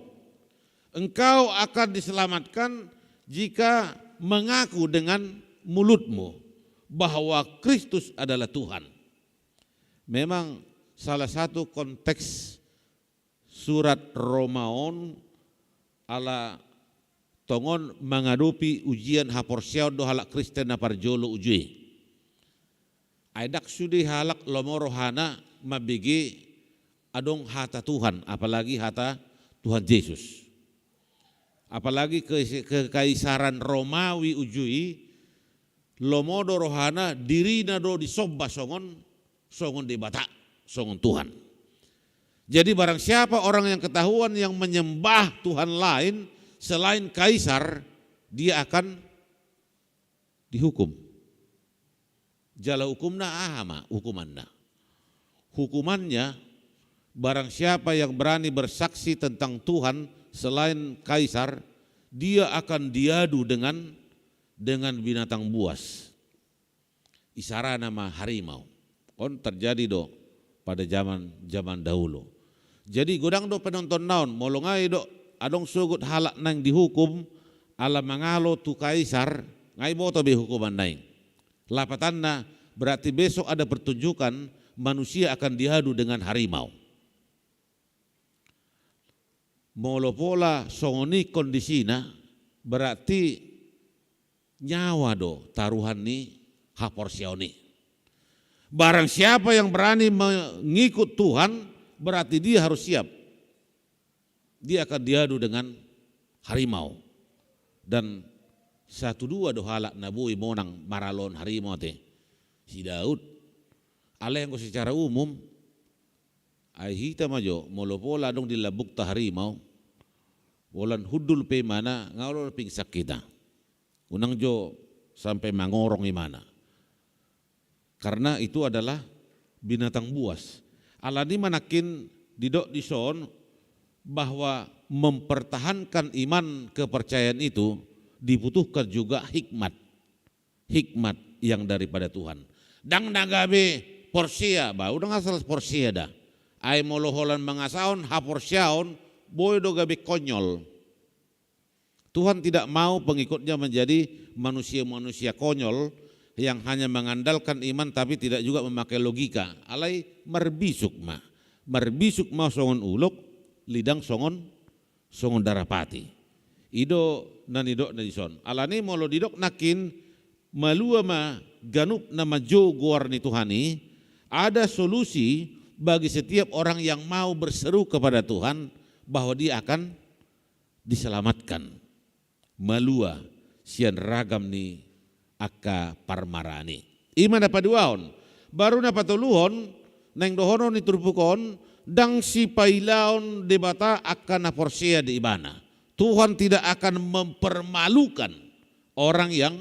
Engkau akan diselamatkan jika mengaku dengan mulutmu bahwa Kristus adalah Tuhan. Memang salah satu konteks surat Roma on ala tongon mangadopi ujian haporseaon do halak Kristen na parjolo uju i. Ai ndang sude halak lomo rohana mambege adong hata Tuhan, apalagi hata Tuhan Jesus. Apalagi ke, kekaisaran Romawi uju i, lomo do rohana, dirina do disomba songon, songon Debata, songon Tuhan. Jadi barang siapa orang yang ketahuan yang menyembah Tuhan lain selain kaisar, dia akan dihukum. Jala hukumna aha ma hukumanna? Hukumannya, barang siapa yang berani bersaksi tentang Tuhan selain kaisar, dia akan diadu dengan, dengan binatang buas. Isarana ma harimau. On terjadi do pada zaman, zaman dahulu. Jadi godang do penonton naon, molo nga i do adong sogot halak naeng dihukum ala mangalo tu kaisar, nga i boto be hukuman naeng. Lapatanna, berarti besok ada pertunjukan, manusia akan diadu dengan harimau. Molo pola songon i kondisina, berarti nyawa do taruhan ni haporseaon i. Barang siapa yang berani mengikut Tuhan, berarti dia harus siap. Dia akan diadu dengan harimau. Dan satu dua do halak na boi monang maralohon harimau ate. Si Daud. Alai anggo secara umum, ai hita ma jo, molo pola adong di lambungta harimau, holan hundul pe imana, nga olo pingsan hita. Unang jo sampai mangorong imana. Karena itu adalah binatang buas. Alani ma nangkin didok dison bahwa mempertahankan iman kepercayaan itu dibutuhkan juga hikmat. Hikmat yang daripada Tuhan. Ndang na gabe porsea, ba, unang asal porsea da. Ai molo holan mangasahon haporseaon, boi do gabe konyol. Tuhan tidak mau pengikutnya menjadi manusia-manusia konyol yang hanya mengandalkan iman tapi tidak juga memakai logika. Alai marbisuk ma. Marbisuk ma songon ulok, lidang songon, songon darapati. I do na nidokna dison. Alani molo didok nangkin malua ma ganup na manjou goar ni Tuhan i, ada solusi bagi setiap orang yang mau berseru kepada Tuhan bahwa dia akan diselamatkan. Malua sian ragam ni angka parmaraan i. I ma na paduahon, baru na patoluhon, naeng dohonon ni turpuk on, ndang sipailaon Debata angka na porsea di Ibana. Tuhan tidak akan mempermalukan orang yang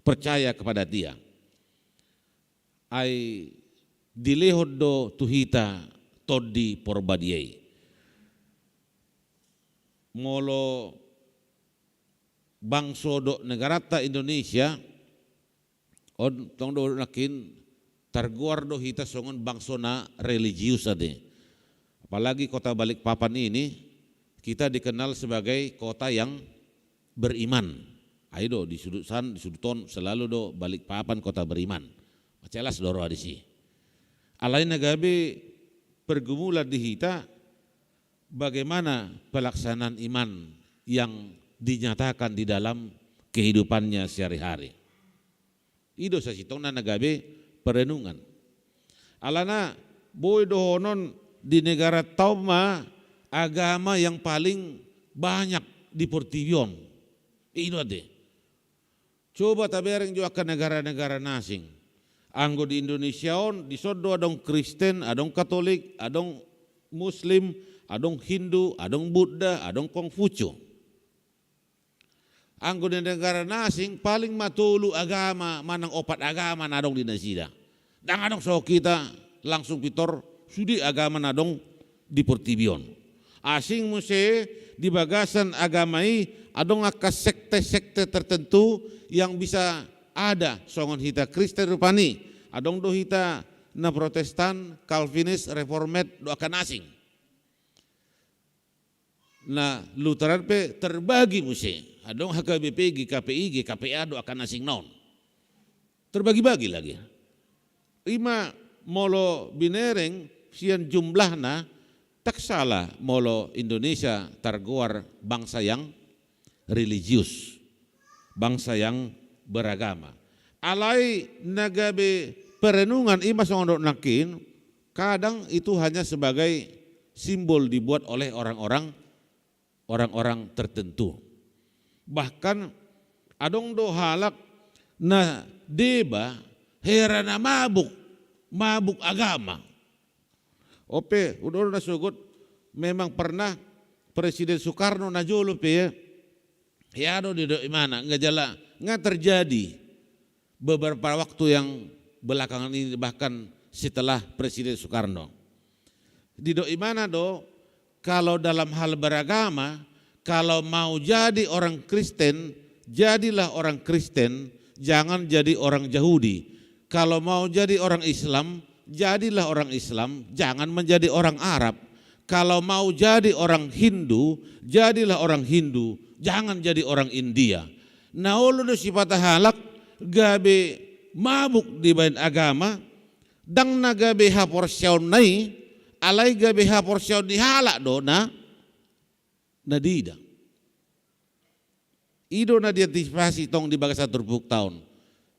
percaya kepada Dia. Ai dilehon do tu hita Tondi Porbadia i. Molo bangso dohot negaranta Indonesia, on tong do nangkin targoar do hita songon bangso na religius ate. Apalagi kota Balikpapan ini, kita dikenal sebagai kota yang beriman. Ai do, di sudut san, di sudut on, selalu do Balikpapan kota beriman. Jelas do roha disi. Alai na gabe pergumulan di hita, bagaimana pelaksanaan iman yang dinyatakan di dalam kehidupannya sehari-hari. I do sasintongna na gabe perenungan. Alana boi dohonon di negaranta on ma agama yang paling banyak di portibi on. I do ate. Coba tabereng jo angka negara-negara na asing. Anggo di Indonesia on, dison do adong Kristen, adong Katolik, adong Muslim, adong Hindu, adong Buddha, adong Kongfucu. Anggo di negara na asing, paling ma tolu agama manang opat agama na adong di nasida. Ndang adong songon hita langsung pintor sude agama na adong di portibi on. Asing muse di bagasan agama i adong angka sekte-sekte tertentu yang bisa ada songon hita Kristen rupani. Adong do hita na Protestan, Calvinis, Reformed, dohot angka na asing. Na Lutheran pe terbagi muse. Adong H K B P, G K P I, G K P A do angka na asing na on. Terbagi-bagi lagi. Ima molo binereng sian jumlahna, tak salah molo Indonesia targoar bangsa yang religius, bangsa yang beragama. Alai na gabe perenungan ima songon dok nangkin, kadang itu hanya sebagai simbol dibuat oleh orang-orang, orang-orang tertentu. Bahkan adong do halak na deba hera na mabuk, mabuk agama. Ope, udah na sogot, memang pernah Presiden Soekarno na jolo pe, ya. Ya do didok imana, nggak jala, nggak terjadi beberapa waktu yang belakangan ini, bahkan setelah Presiden Soekarno. Didok imana do, kalau dalam hal beragama, kalau mau jadi orang Kristen, jadilah orang Kristen, jangan jadi orang Yahudi. Kalau mau jadi orang Islam, jadilah orang Islam, jangan menjadi orang Arab. Kalau mau jadi orang Hindu, jadilah orang Hindu, jangan jadi orang India. Na olo do sipata halak gabe mabuk dibaen agama, ndang na gabe haporseaonna i, alai gabe haporseaon ni halak do na, na diida. I do na diantisipasi tong di bagasan turpukta on.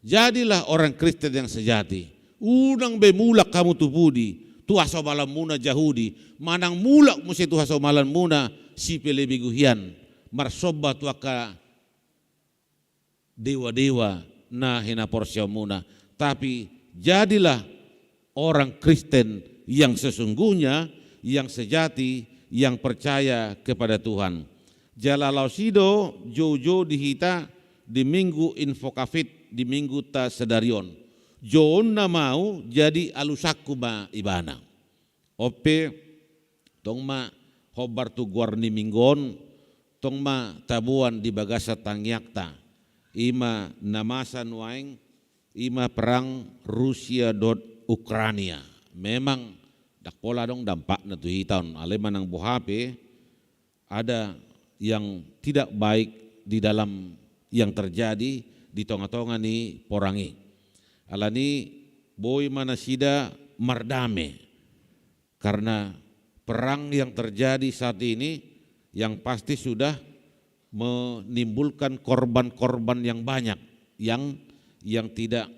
Jadilah orang Kristen yang sejati. Unang be mulak hamu tu pudi, tu hasomalanmuna Jahudi, manang mulak muse tu hasomalanmuna sipelebegu hian, marsomba tu angka dewa-dewa na hinaporseaonmuna. Tapi jadilah orang Kristen yang sesungguhnya, yang sejati, yang percaya kepada Tuhan. Jala laos i do joujou di hita di Minggu Invocavit, di Mingguta sadari on. Jou na mau jadi alusangku ma ibana. Ope, tong ma hombar tu goar ni Minggu on, tong ma taboan di bagasan tangiangta. Ima na masa nuaeng, ima perang Rusia dohot Ukrania. Memang ndang pola adong dampakna tu hita on, alai manang boha pe, ada yang tidak baik di dalam yang terjadi di tonga-tonga ni porang i. Alani boi ma nasida mardame. Karena perang yang terjadi saat ini yang pasti sudah menimbulkan korban-korban yang banyak, yang, yang tidak,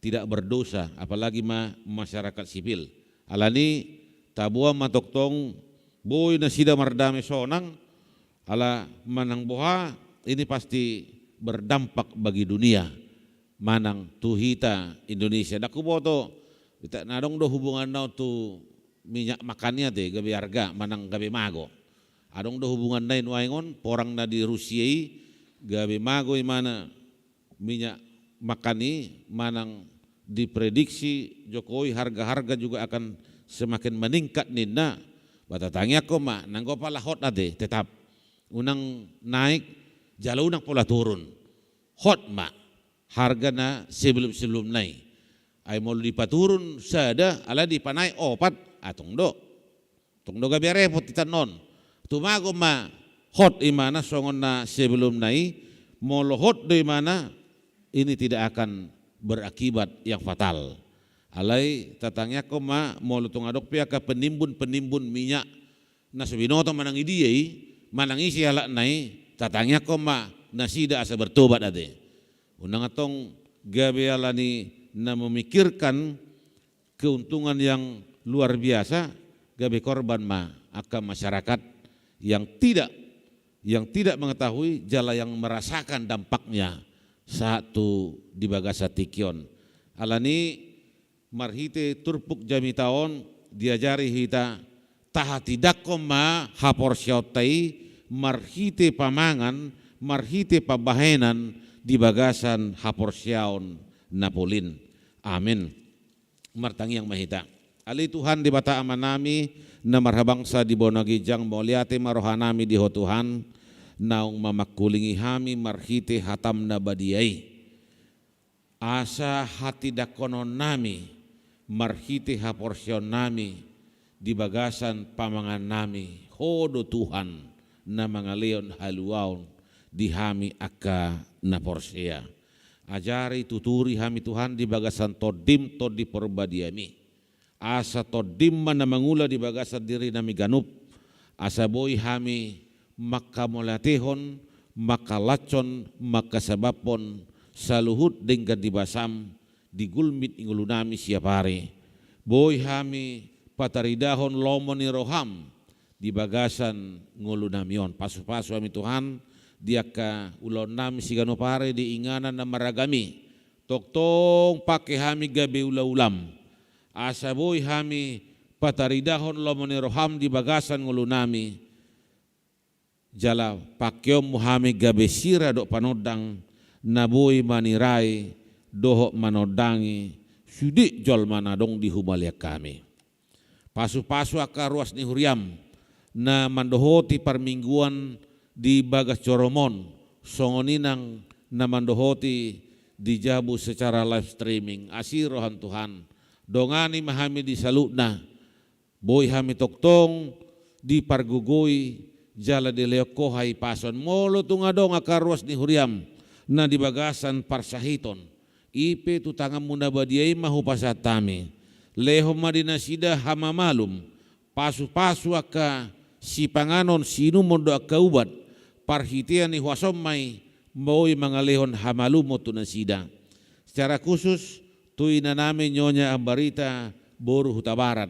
tidak berdosa, apalagi ma-, masyarakat sipil. Alani taboan ma tongtong boi nasida mardame sonang, ala manang boha ini pasti berdampak bagi dunia, manang tu hita Indonesia. Ndang huboto, hita na adong do hubunganna tu minyak makan i ate, gabe arga, manang gabe mago. Adong do hubunganna i nuaeng on, porang na di Rusia i, gabe mago imana minyak makan i, manang diprediksi Jokowi harga-harga juga akan semakin meningkat ninna. Ba tatangiangkon ma, nanggo pala hot ate, tetap. Unang naik, jala unang pola turun. Hot ma harga na sebelum-sebelumna i. Ai molo dipaturun sada, ala dipanaek opat, ah, tong do. Tong do gabe repot hita on. Tumagon ma hot imana songon na sebelumna i, molo hot do imana, ini tidak akan berakibat yang fatal. Alai tatangiangkon ma molo tung adong pe angka penimbun-penimbun minyak na so binoto manang idia i, manang ise halakna i, tatangiangkon ma nasida asa bertobat ate. Unang antong gabe alani na memikirkan keuntungan yang luar biasa, gabe korban ma angka masyarakat yang tidak, yang tidak mengetahui jala yang merasakan dampaknya sahat tu di bagasan tingki on. Alani marhite turpuk jamita on diajari hita, tahatindangkon ma haporseaonta i marhite pamangan, marhite pambahenan di bagasan haporseaon na polin. Amin. Martangiang ma hita. Ale Tuhan Debata Amanami na marhabangsa di banua ginjang, mauliate ma rohanami di Ho Tuhan, naung mamangkulingi hami marhite hatam na badia i. Asa hatindangkononnami marhite haporseaonnami di bagasan pamangannami, Ho do Tuhan, na mangalehon haluaon di hami angka na porsea. Ajari, tuturi hami Tuhan di bagasan Tondim, Tondi Parbadiami. Asa Tondim ma na mangula di bagasan dirinami ganup, asa boi hami mangkamauliatehon, mangkalashon, mangkasabamhon saluhut denggan ni basaM di gulmit ni ngolunami siapari. Boi hami pataridahon lomo ni rohaM di bagasan ngolunami on. Pasupasu hami Tuhan di angka ulaonnami siganup ari di inganan na maragam i. Tongtong pangke hami gabe ulaulaM, asa boi hami pataridahon lomo ni rohaM di bagasan ngolunami. Jala pangkeonMu hami gabe sira dohot panondang na boi manirai dohot manondangi sude jolma na adong di humaliang hami. Pasupasu angka ruas ni huriaM na mandohoti parmingguan di bagas joroM on, songon i nang na mandohoti di jabu secara live streaming. Asi rohaM Tuhan, dongani ma hami di saluhutna. Boi hami tongtong dipargogoi jala dilehon Ho hahipason. Molo tung adong angka ruas ni huriaM na di bagasan parsahiton, i pe tu tanganMu na badia i ma hupasahat hami. Lehon ma di nasida hamamalum, pasupasu angka sipanganon, siinumon dohot angka ubat, parhitean ni huasoM ma i boi mangalehon hamalumon tu nasida. Secara khusus tu inanami Nyonya Ambarita boru Hutabarat,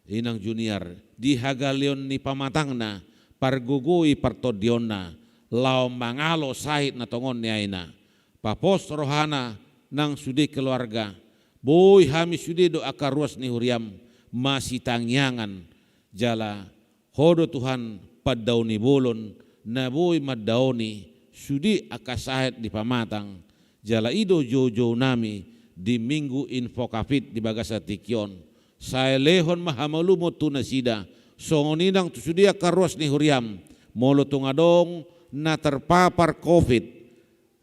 Inang Junior, di hagaleon ni pamatangna, pargogoi partondionna, laho mangalo sahit na tongon ni aina. Papos rohana nang sude keluarga, boi hami sude dohot angka ruas ni huriaM masitangiangan, jala Ho do Tuhan pandaon ni bolon na boi mandaoni sude angka sahit di pamatang. Jala i do joujounami di Minggu Invocavit di bagasan tingki on. Sai lehon ma hamalumon tu nasida, songon i nang tu sude angka ruas ni huriaM, molo tung adong na terpapar covid,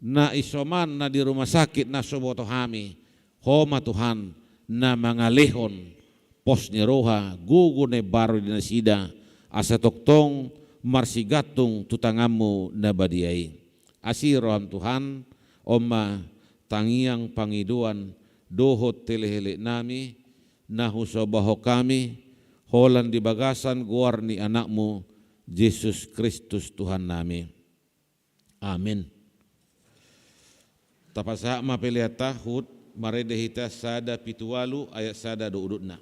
na isoman, na di rumah sakit, na so huboto hami, Ho ma Tuhan na mangalehon pos ni roha, gogo na imbaru di nasida, asa tongtong marsigantung tu tanganMu na badia i. Asi rohaM Tuhan, on ma tangiang, pangidoan dohot teleheleknami na husomba Ho hami, holan di bagasan goar ni AnakMu, Jesus Kristus Tuhannami. Amin. Tapasahat ma peleanta, huhut marende hita sada pitu ualu ayat sada do udutna.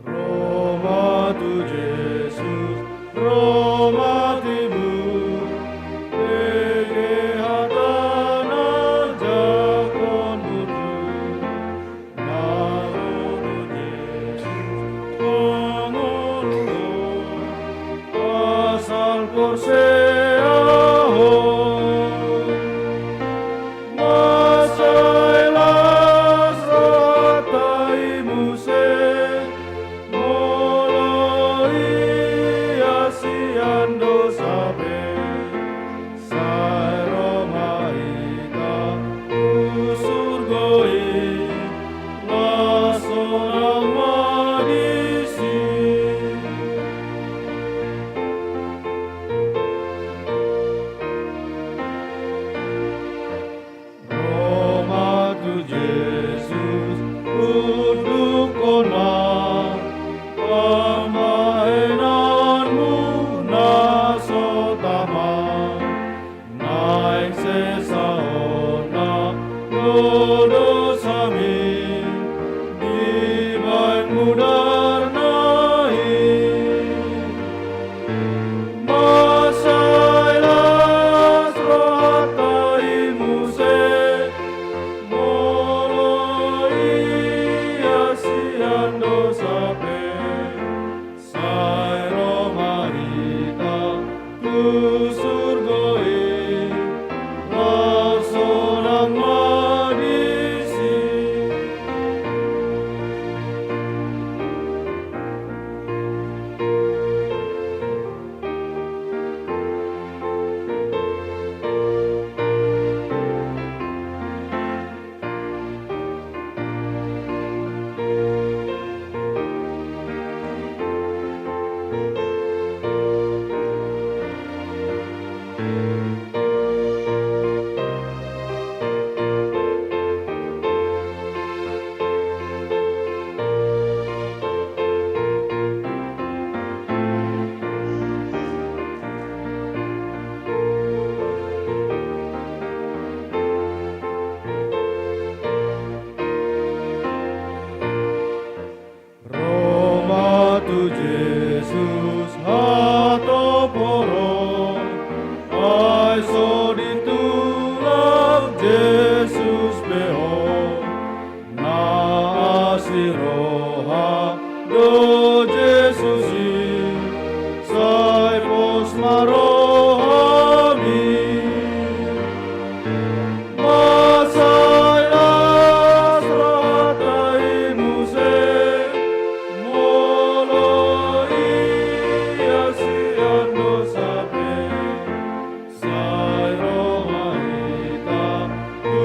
Ro ma tu Jesus, ro ma tibu, bege hata na jahaon burju. Na ro tu Jesus, mangolu ho, asal porsea ho. Mansai las rohanta i muse, molo ia sian dosa pe. Sai ro ma hita tu surgo i, las sonang ma disi. Ro ma tu Jesus, undukhon ma pambahenanmu na so tama. Naeng sesaon na do dosami dibahen mudarna i. Mansai las rohanta i muse, molo ia sian Roha do Jesus i, sai pos ma rohami. Mansai las rohanta i muse, molo ia sian dosa pe. Sai ro ma hita tu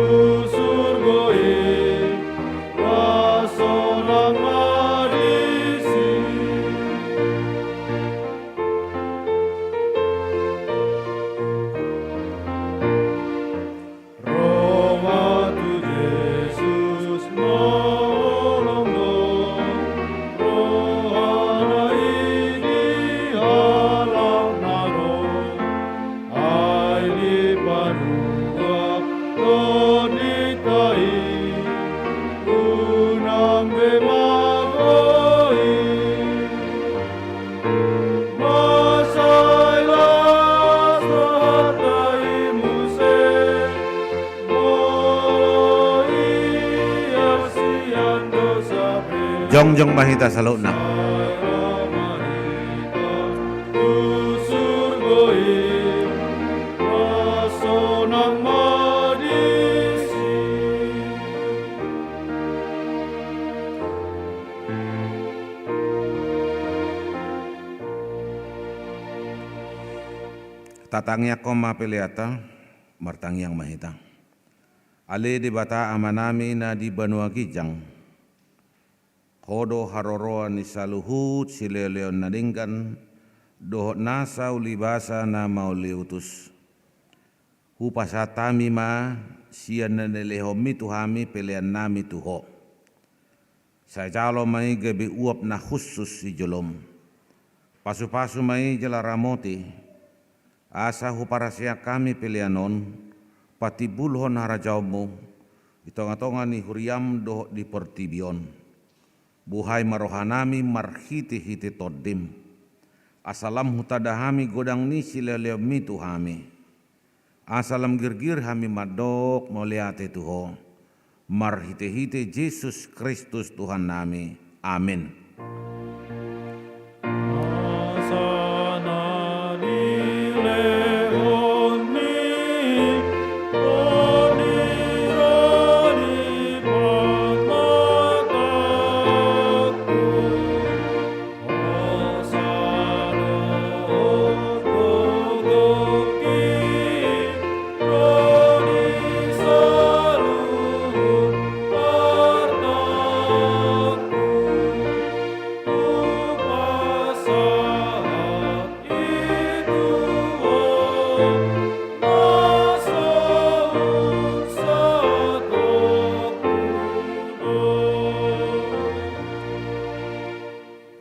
surgo i, las sonang ma disi. Ro ma tu Jesus na holong do, rohana i di halak na ro. Ai dipalua tondinta i, unang be maboi. Mansai las rohanta i muse, molo ia sian dosa pe. Jongjong ma hita saluhutna. Tu surgo i, las sonang ma disi. Tatangiangkon ma peleanta, martangiang ma hita. Ale Debata Amanami na di banua ginjang, Ho do haroroan ni saluhut sileoleon na denggan, dohot nasa ulibasa na mauliutus. Hupasahat hami ma sian na nilehonmi tu hami peleannami tu Ho. Sai jalo ma i gabe uap na hushus di jolom. Pasupasu ma i jala ramoti, asa huparaseang hami pelean on, patimbulhon harajaonmu di tongatonga ni huriam dohot di portibi on. Buhai ma rohanami marhitehite Tondim, asa lam hutanda hami godang ni sileoleonmi tu hami. Asa lam girgir hami mandok mauliate tu Ho, marhitehite Jesus Kristus Tuhannami. Amen. Asa na nilehonmi Tondim ro di pamatangku.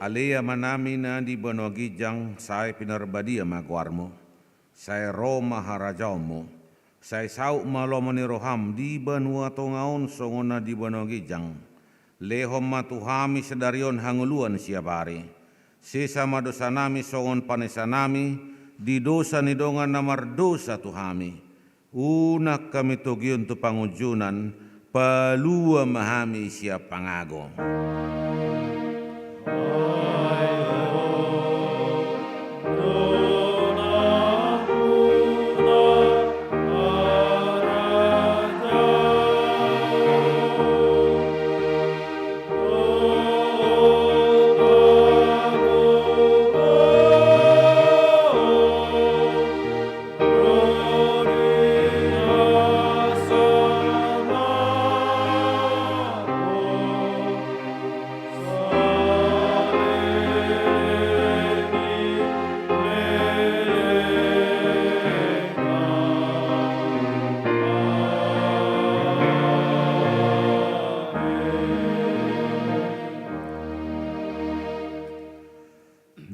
Ale Amanami na di banua ginjang, sai pinarbadia ma goarmu. Sai ro ma harajaonmu. Sai saut ma lomo ni roham di banua tonga on songon na di banua ginjang. Lehon ma tu hami sadari on hangoluan siapari. Sesa ma dosanami songon panesanami di dosa ni dongan na mardosa tu hami. Unang hami togihon tu pangunjunan, palua ma hami sian pangago.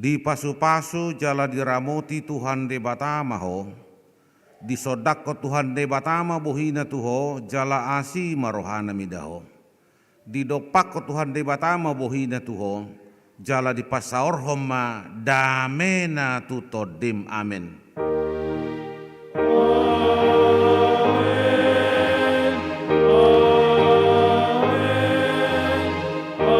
Dipasupasu jala diramoti Tuhan Debata ma ho. Disondangkon Tuhan Debata ma bohina tu ho, jala asi ma rohana mida ho. Didompakkon Tuhan Debata ma bohina tu ho, jala dipasaorhon ma damena tu tondim. Amen. Amen. Amen.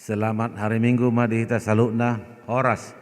Selamat hari Minggu ma di hita saluhutna. Horas.